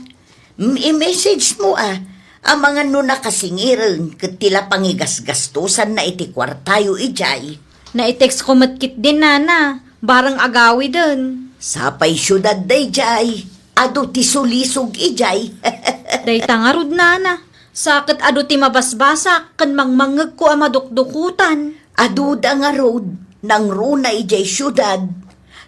Mm, i-message mo a. Amangan no nakasingiren ket ti la pangigasgastosanna iti kuartayo idiay. Nai-text ko met ketdin, Nana. Bareng agawiden. Sapay siudad daydiay. Adu ti sulisog idiay. Dayta ngarud, Nana. Sa ket adu ti mabasbasak ken mangmangngegko a madukdukotan. Aduda ngarud, nangruna idiay siudad.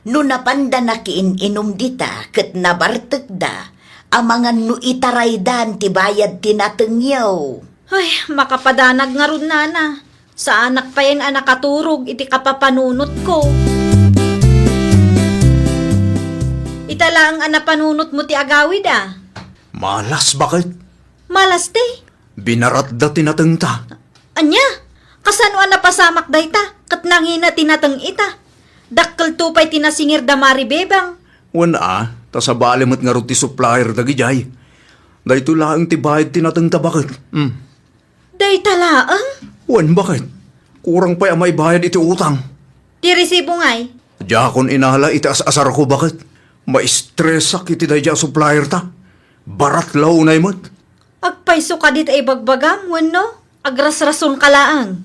No napanda nakiin-inum dita ket nabartekda, amangan no itaraydan ti bayad ti natengyo. Ay, makapadanag ngarud, Nana. Saanak payen a nakaturog iti kapapanunotko. Ita laeng a napanunotmo ti agawid a. Malas, baket? Malas ti? Binaratda ti natengta. Ania? Kasano a napasamak dayta, ket nangina ti nateng ita? Dakkelto pay ti nasingir da Mari Bebang. Wen a, ta sabali met ngarud ti supplier dagidiay. Daytoy laeng ti bayad ti natengta, baket. Hmm. Dayta laeng? Wen, baket? Kurang pay a maibayad iti utang. Ti resibo ngay? Diakon inala iti as-asarko, baket? Maistresak iti daydiay a supplier ta. Barat la unay met. Agpayso kadi ta ibagbagam wenno agrasrasonka laeng?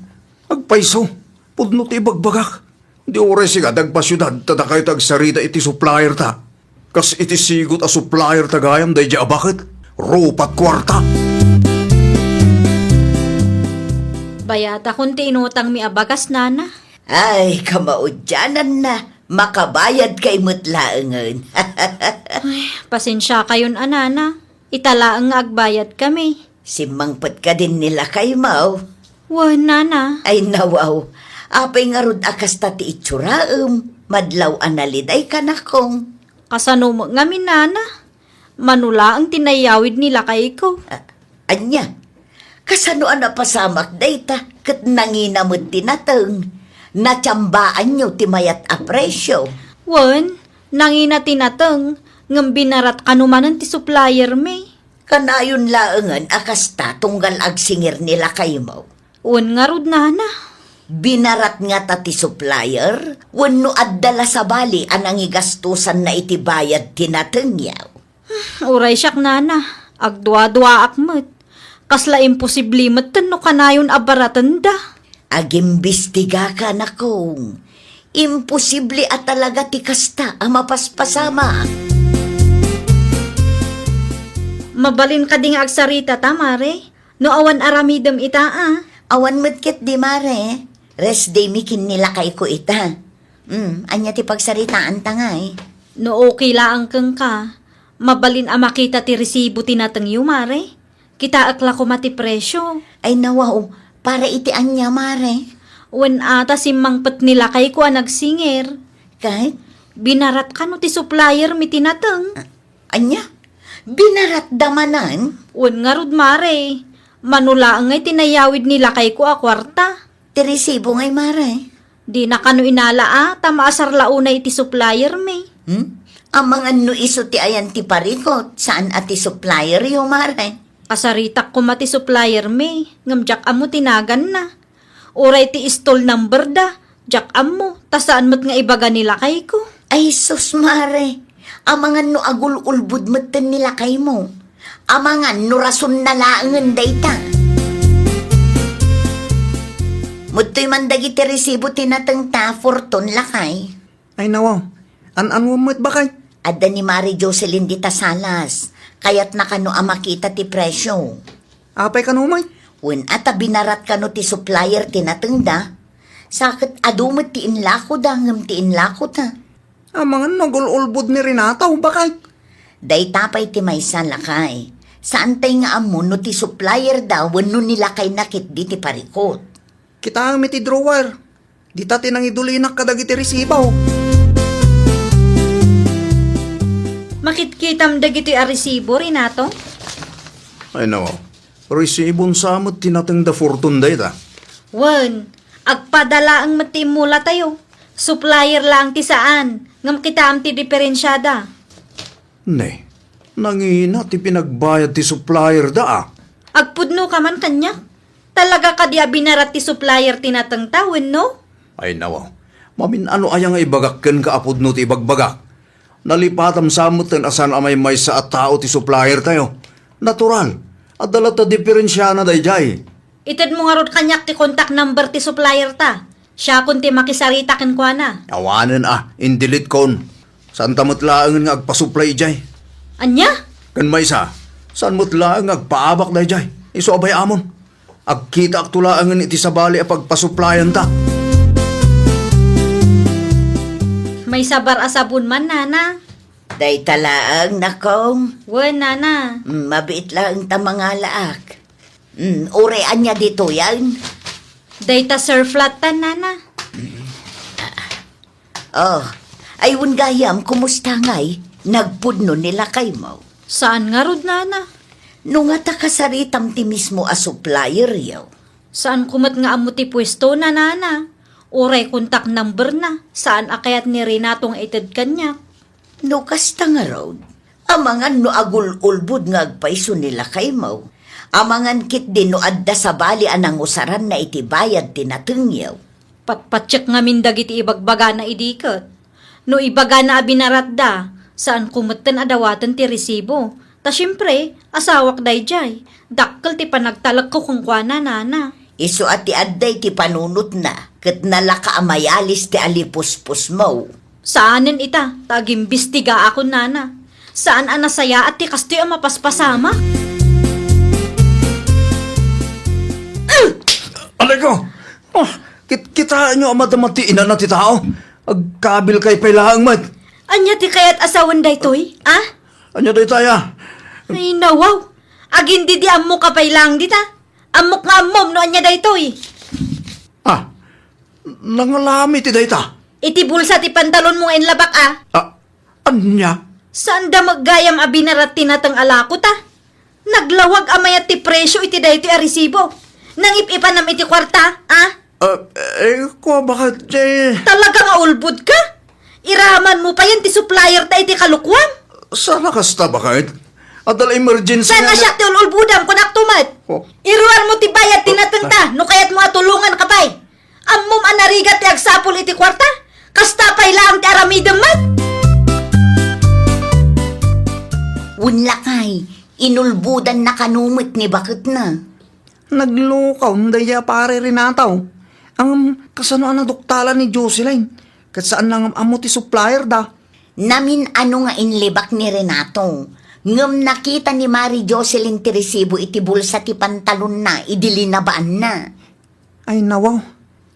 Agpayso. Pudno ti ibagbagak. Di uray sika ti agpasiudad ta dakayto agsarita iti supplier ta. Kas iti sigut a supplier ta gayam daydiay a baket, rupat kuarta. Bayatakon ti inutangmi a bagas, Nana. Ay, kamaudiananna, makabayadkay met laengen. Ay, pasensiakayon a, Nana. Ita laeng nga agbayadkami. Simmangpet kadin ni lakaymo? Wen, nana. Ay, nawaw. Apay ngarud a kasta ti itsuraem? Madlaw a naliday, kanakong. Kasano met ngamin, nana? Mano laeng ti nayawid ni lakayko. A-, ania? Kasano a napasamak dayta ket nangina met ti nateng? Natiambaanyo ti mayat a presio? Wen, nangina ti nateng, ngem binarat kano manen ti suppliermi. Kanayon laengen a kasta tunggal agsingir ni lakaymo. Wen ngarud, nana. Binarat ngata ti supplier? Wenno adda la sabali a nangigastosanna iti bayad ti natengyo? Uray siak, nana, agduaduaak met. Kasla imposible metten no kanayon a baratenda. Agimbistigaka, nakong. Imposible a talaga ti kasta a mapaspasamak. Mabalin kadi nga agsaritata, mare? No awan aramidem ita, a? Awan met ketdi, mare. Rest day mi ken ni lakayko ita. Hmm, ania ti pagsaritaanta ngay? No okay laeng kenka, mabalin a makita ti resibo ti natengyo, mare? Kitaek la koma ti presio. Ay, nawaw, para iti ania, mare? Wen, a ta simmangpet ni lakayko a nagsingir. Ket? Binarat kano ti suppliermi ti nateng. A-, ania? Binaratda manen? Wen ngarud, mare. Mano laeng ngay ti nayawid ni lakayko a kuarta. Ti resibo ngay, mare? Dina kano inala a, ta maasar la unay iti suppliermi. Hmm? Amangan no isu ti ayan ti parikut, saan a ti supplieryo, mare? Kasaritak koma ti suppliermi, ngem diak ammo ti naganna. Uray ti stall number da, diak ammo, ta saan met nga ibaga ni lakayko. Ay sus, mare, amangan no agul-ulbod metten ni lakaymo. Amangan no rasonna laengen dayta. Mudtoy man dagiti resibo ti natengta, Fortune, lakay. Ay, nawaw. An-anuam met, bakay? Adda ni Mari Jocelyn dita Salas. Kayatna kano a makita ti presio. Apay kano met? Wen, a ta binarat kano ti supplier ti natengda. Sa ket adu met ti inlakoda ngem ti inlakota. Amangan no agul-ulbod ni Renato, bakay? Dayta pay ti maysa, lakay. Saantay nga ammo no ti supplier da wenno ni lakayna ketdi ti parikut. Kitaem iti drawer. Dita ti nangidulinak kadagiti resibo. Makitkitam dagitoy a resibo, Renato? Ay, nawaw. Resibon sa met ti natengda Fortune dayta. Wen, agpada laeng met ti immulatayo. Supplier laeng ti saan, ngem kitaem ti diferensiada. Ne, nangina ti pinagbayad ti supplier da, a. Agpudno ka man kaniak? Talaga kadi a binarat ti supplier ti natengta, wenno? Ay, nawaw. Mamin-ano aya nga ibagak kenka a pudno ti ibagbagak? Nalipatam sa metten a saan a maymaysa a tao ti supplier tayo. Natural. Adda latta diferensiana daydiay. Itedmo ngarud kaniak ti contact number ti supplier ta. Siakon ti makisarita kenkuana. Awanen a, in-delete kon. Saanta met laengen nga agpasuplay idiay. Ania? Ken maysa, saan met laeng nga agpaabak daydiay. Isu a bay-amon. Agkitaakto laengen iti sabali a pagpasuplayanta. Maysa bar a sabon man, nana. Dayta laeng, nakong. Wen, nana. Mm, mabiit laeng ta mangalaak. Mm, uray ania ditoyen? Dayta Surf latta, nana. Oh, ay wen gayam, kumusta ngay? Nagpudno ni lakaymo? Saan ngarud, nana. No ngata kasaritam ti mismo a supplieryo. Saanko met nga ammo ti puesto na, nana. Uray contact number na, saan a kayat ni Renato nga ited kaniak. No kasta ngarud, amangan no agul-ulbod nga agpayso ni lakaymo. Amangan ketdi no adda sabali a nangusaranna iti bayad ti natengyo. Patpatiek ngamin dagiti ibagbagana idi ket. No ibagana a binaratda, saanko metten a dawaten ti resibo. Ta siempre, asawak daydiay. Dakkel ti panagtalekko kenkuana, nana. Isu a ti adda iti panunotna, ket nalaka a mayalis ti alipuspusmo. Saanen ita, ta agimbestigaakon, nana. Saan a nasayaat ti kastoy a mapaspasamak. Alayko! Ah, kit-, kitaenyo a madama ti inana ti tao? Agkabilkay pay laeng met. Ania ti kayat a sawen daytoy, a? Ania daytaya? Ay, nawaw. Agin didi, ammoka pay laeng dita. Ammok nga ammom no ania daytoy. Ah, nangalami ti dayta. Iti bulsa ti pantalonmo nga inlabak, a. Ah, ania? Saanda met gayam a binarat ti nateng a lako ta. Naglawag a mayat ti presio iti daytoy a resibo. Nangip-ipanam iti kuarta, a? Ah, eh, kua, baket, eh. Talaga nga ulbod ka? Iramanmo payen ti supplier ta iti kalukuam? Saan a kasta, baket? Adda la emergency. Saan a siak ti ul-ulbodam, kunak to met. Oh. Iruarmo ti bayad ti natengta, no kayatmo a tulonganka pay. Ammom a narigat ti agsapul iti kuarta? Kasta pay laeng ti aramidem met? Wen lakay, inulbodanna kano met ni baketna. Naglukaw daydiay a pare Renato. Ngem kasano a naduktalan ni Jocelyn? Ket saan na ngem ammo ti supplier da. Namin-ano nga inlibak ni Renato, ngem nakita ni Mari Jocelyn ti resibo iti bulsa ti pantalonna idi linabaanna. Ay, nawaw.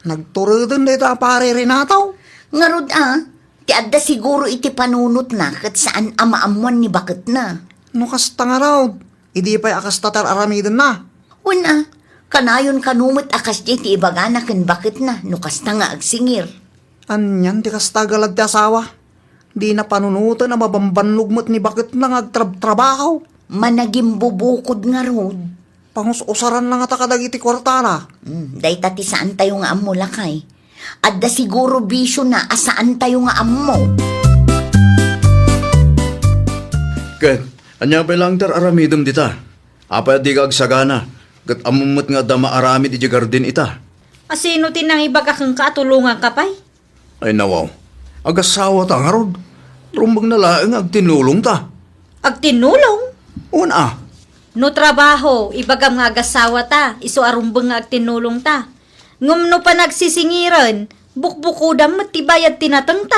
Nagtureden dayta a pare Renato. Ngarud a, ti adda siguro iti panunotna ket saan a maammoan ni baketna. No kasta ngarud, idi pay a kasta ti ar-aramidenna. Wen a, kanayon kano met a kasdiay ti ibagana ken baketna no kasta nga agsingir. Anian ti kasta a galad ti asawa? Dina panunoten a mabambannog met ni baketna nga agtrabtrabaho. Managimbubukod ngarud. Pangus-usaranna ngata kadagiti kuartana. Hmm, dayta ti saantayo nga ammo, lakay. Adda siguro bisiona a saantayo nga ammo. Ket, ania pay laeng ti ar-aramidem dita? Apay a dika agsagana, ket ammom met nga adda maaramid idiay garden ita? A, sino ti nangibaga kenka a tulonganka pay? Ay, nawaw. Agasawata ngarud. Rumbengna laeng nga agtinnulongta. Agtinnulong? Wen a. No trabaho, ibagam nga agasawata, isu a rumbeng nga agtinnulongta. Ngem no panagsisingiren, bukbukodam met ti bayad ti natengta.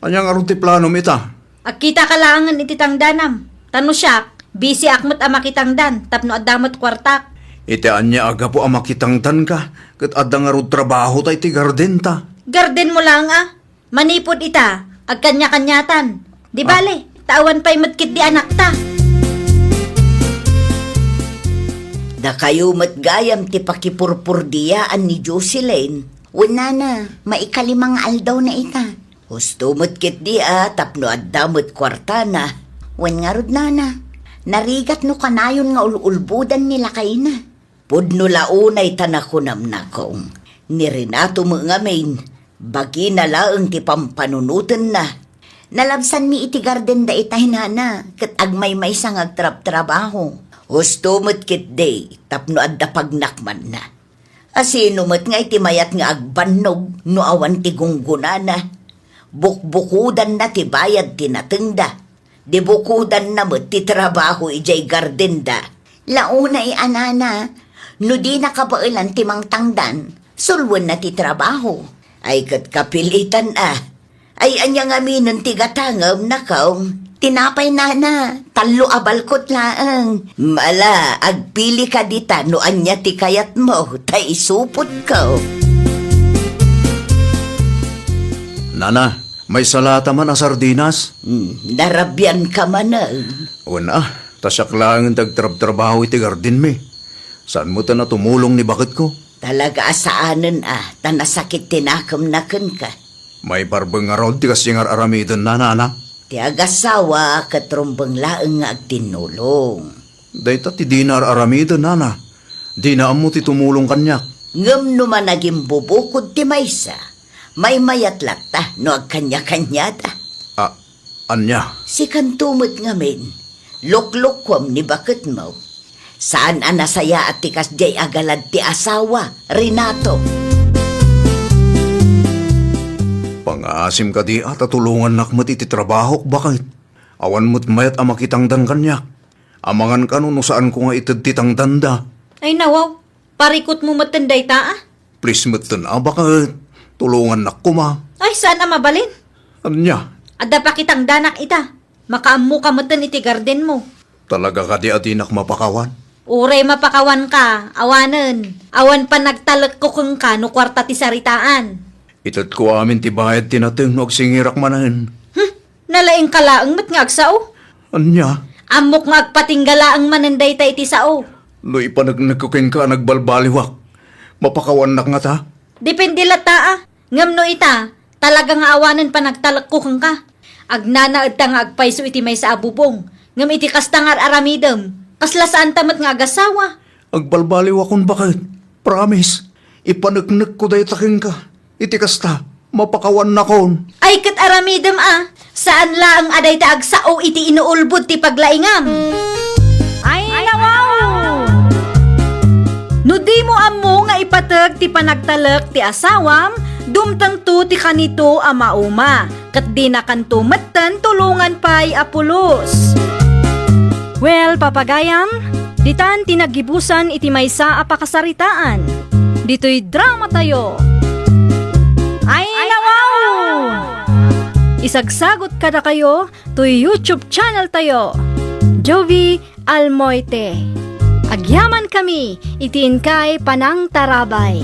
Ania ngarud ti planom ita? Agkitaka laengen iti tangdanam. Ta no siak, bisiak met a makitangdan tapno adda met kuartak. Iti ania a gapu a makitangdanka ket adda ngarud trabahota iti gardenta? Gardenmo laeng a. Manipud ita, agkaniakaniatan. Di bale, ta awan pay met ketdi anakta. Dakayo met gayam ti pakipurpurdiaan ni Jocelyn. Wen nana, maikalima nga aldawna ita. Husto met ketdi a tapno adda met kuartana. Wen ngarud nana, narigat no kanayon nga ul-ulbodan ni lakayna. Pudno la unay ta nakunam, nakong, ni Renato met ngamin, bagina laeng ti pampanunotenna. Nalabsanmi iti garden dayta nana, ket agmaymaysa nga agtrabtrabaho. Husto met ketdi tapno adda pagnakmanna. A, sino met nga iti mayat nga agbannog no awan ti gunggonana? Bukbukodanna ti bayad ti natengda. Di bukodanna met ti trabaho idiay gardenda. Launay a nana, no dina kabaelan ti mangtangdan, sulwenna ti trabaho. Ay ket kapilitan a. Ay, ania ngaminen ti gatangem, nakong? Tinapay, nana, tallo a balkot laeng. Mala, agpilika dita no ania ti kayatmo, ta isupotko. Nana, maysa lata man a sardinas? Hmm, narabianka manen. Wen a, ta siak laengen ti agtrabtrabaho iti gardenmi. Saan met a tumulong ni baketko? Talaga a saanen a, ta nasakit ti nakemna kenka. Maiparbeng ngarud ti kasdi nga ar-aramidenna, nana? Ti agasawa ket rumbeng laeng nga agtinnulong. Dayta ti dina ar-aramiden, nana. Dina ammo ti tumulong kaniak. Ngem no managimbubukod ti maysa, maymayat latta no agkaniakaniada. A, ania? Sikanto met ngamin, luklukuam ni baketmo. Saan a nasayaat ti kasdiay a galad ti asawa, Renato. Pangaasim kadi a ta tulongannak met iti trabahok, baket. Awan met mayat a makitangdan kaniak. Amangan kano no saanko nga ited ti tangdanda. Ay, nawaw. Parikutmo metten dayta, a? Please metten a, baket. Tulongannak koma. Ay, saan a mabalin? Ania? Adda pakitangdanak ita. Makaammoka metten iti gardenmo. Talaga kadi a dinak mapakawan? Uray mapakawanka, awanen. Awan panagtalekko kenka no kuarta ti saritaan. Itedko amin ti bayad ti nateng no agsingirak manen. Hmm, nalaingka laeng met nga agsao. Ania? Ammok nga agpatingga laeng manen dayta iti sao. No ipaneknekko kenka a nagbalbaliwak, mapakawannak ngata? Depende latta, a. Ngem no ita, talaga nga awanen panagtalekko kenka. Agnanaedta nga agpayso iti maysa a bubong, ngem iti kasta nga ar-aramidem, kasla saanta met nga agasawa. Agbalbaliwakon baket. Promise, ipaneknekko dayta kenka. Iti kasta, mapakawannakon. Ay, ket aramidem a, saan laeng a dayta agsao iti inuulbod ti paglaingam. Ay, nawaw! No dimo ammo nga ipateg ti panagtalek ti asawam, dumtengto ti kanito a mauma, ket dinakanto metten tulongan pay a pulos. Well, papagayam, ditan ti naggibusan iti maysa a pakasaritaan. Ditoy drama tayo. Ay, nawaw! Isagsagot kadakayo toy YouTube channel tayo, Jovi Almoite. Agyaman kami iti inkay panangtarabay.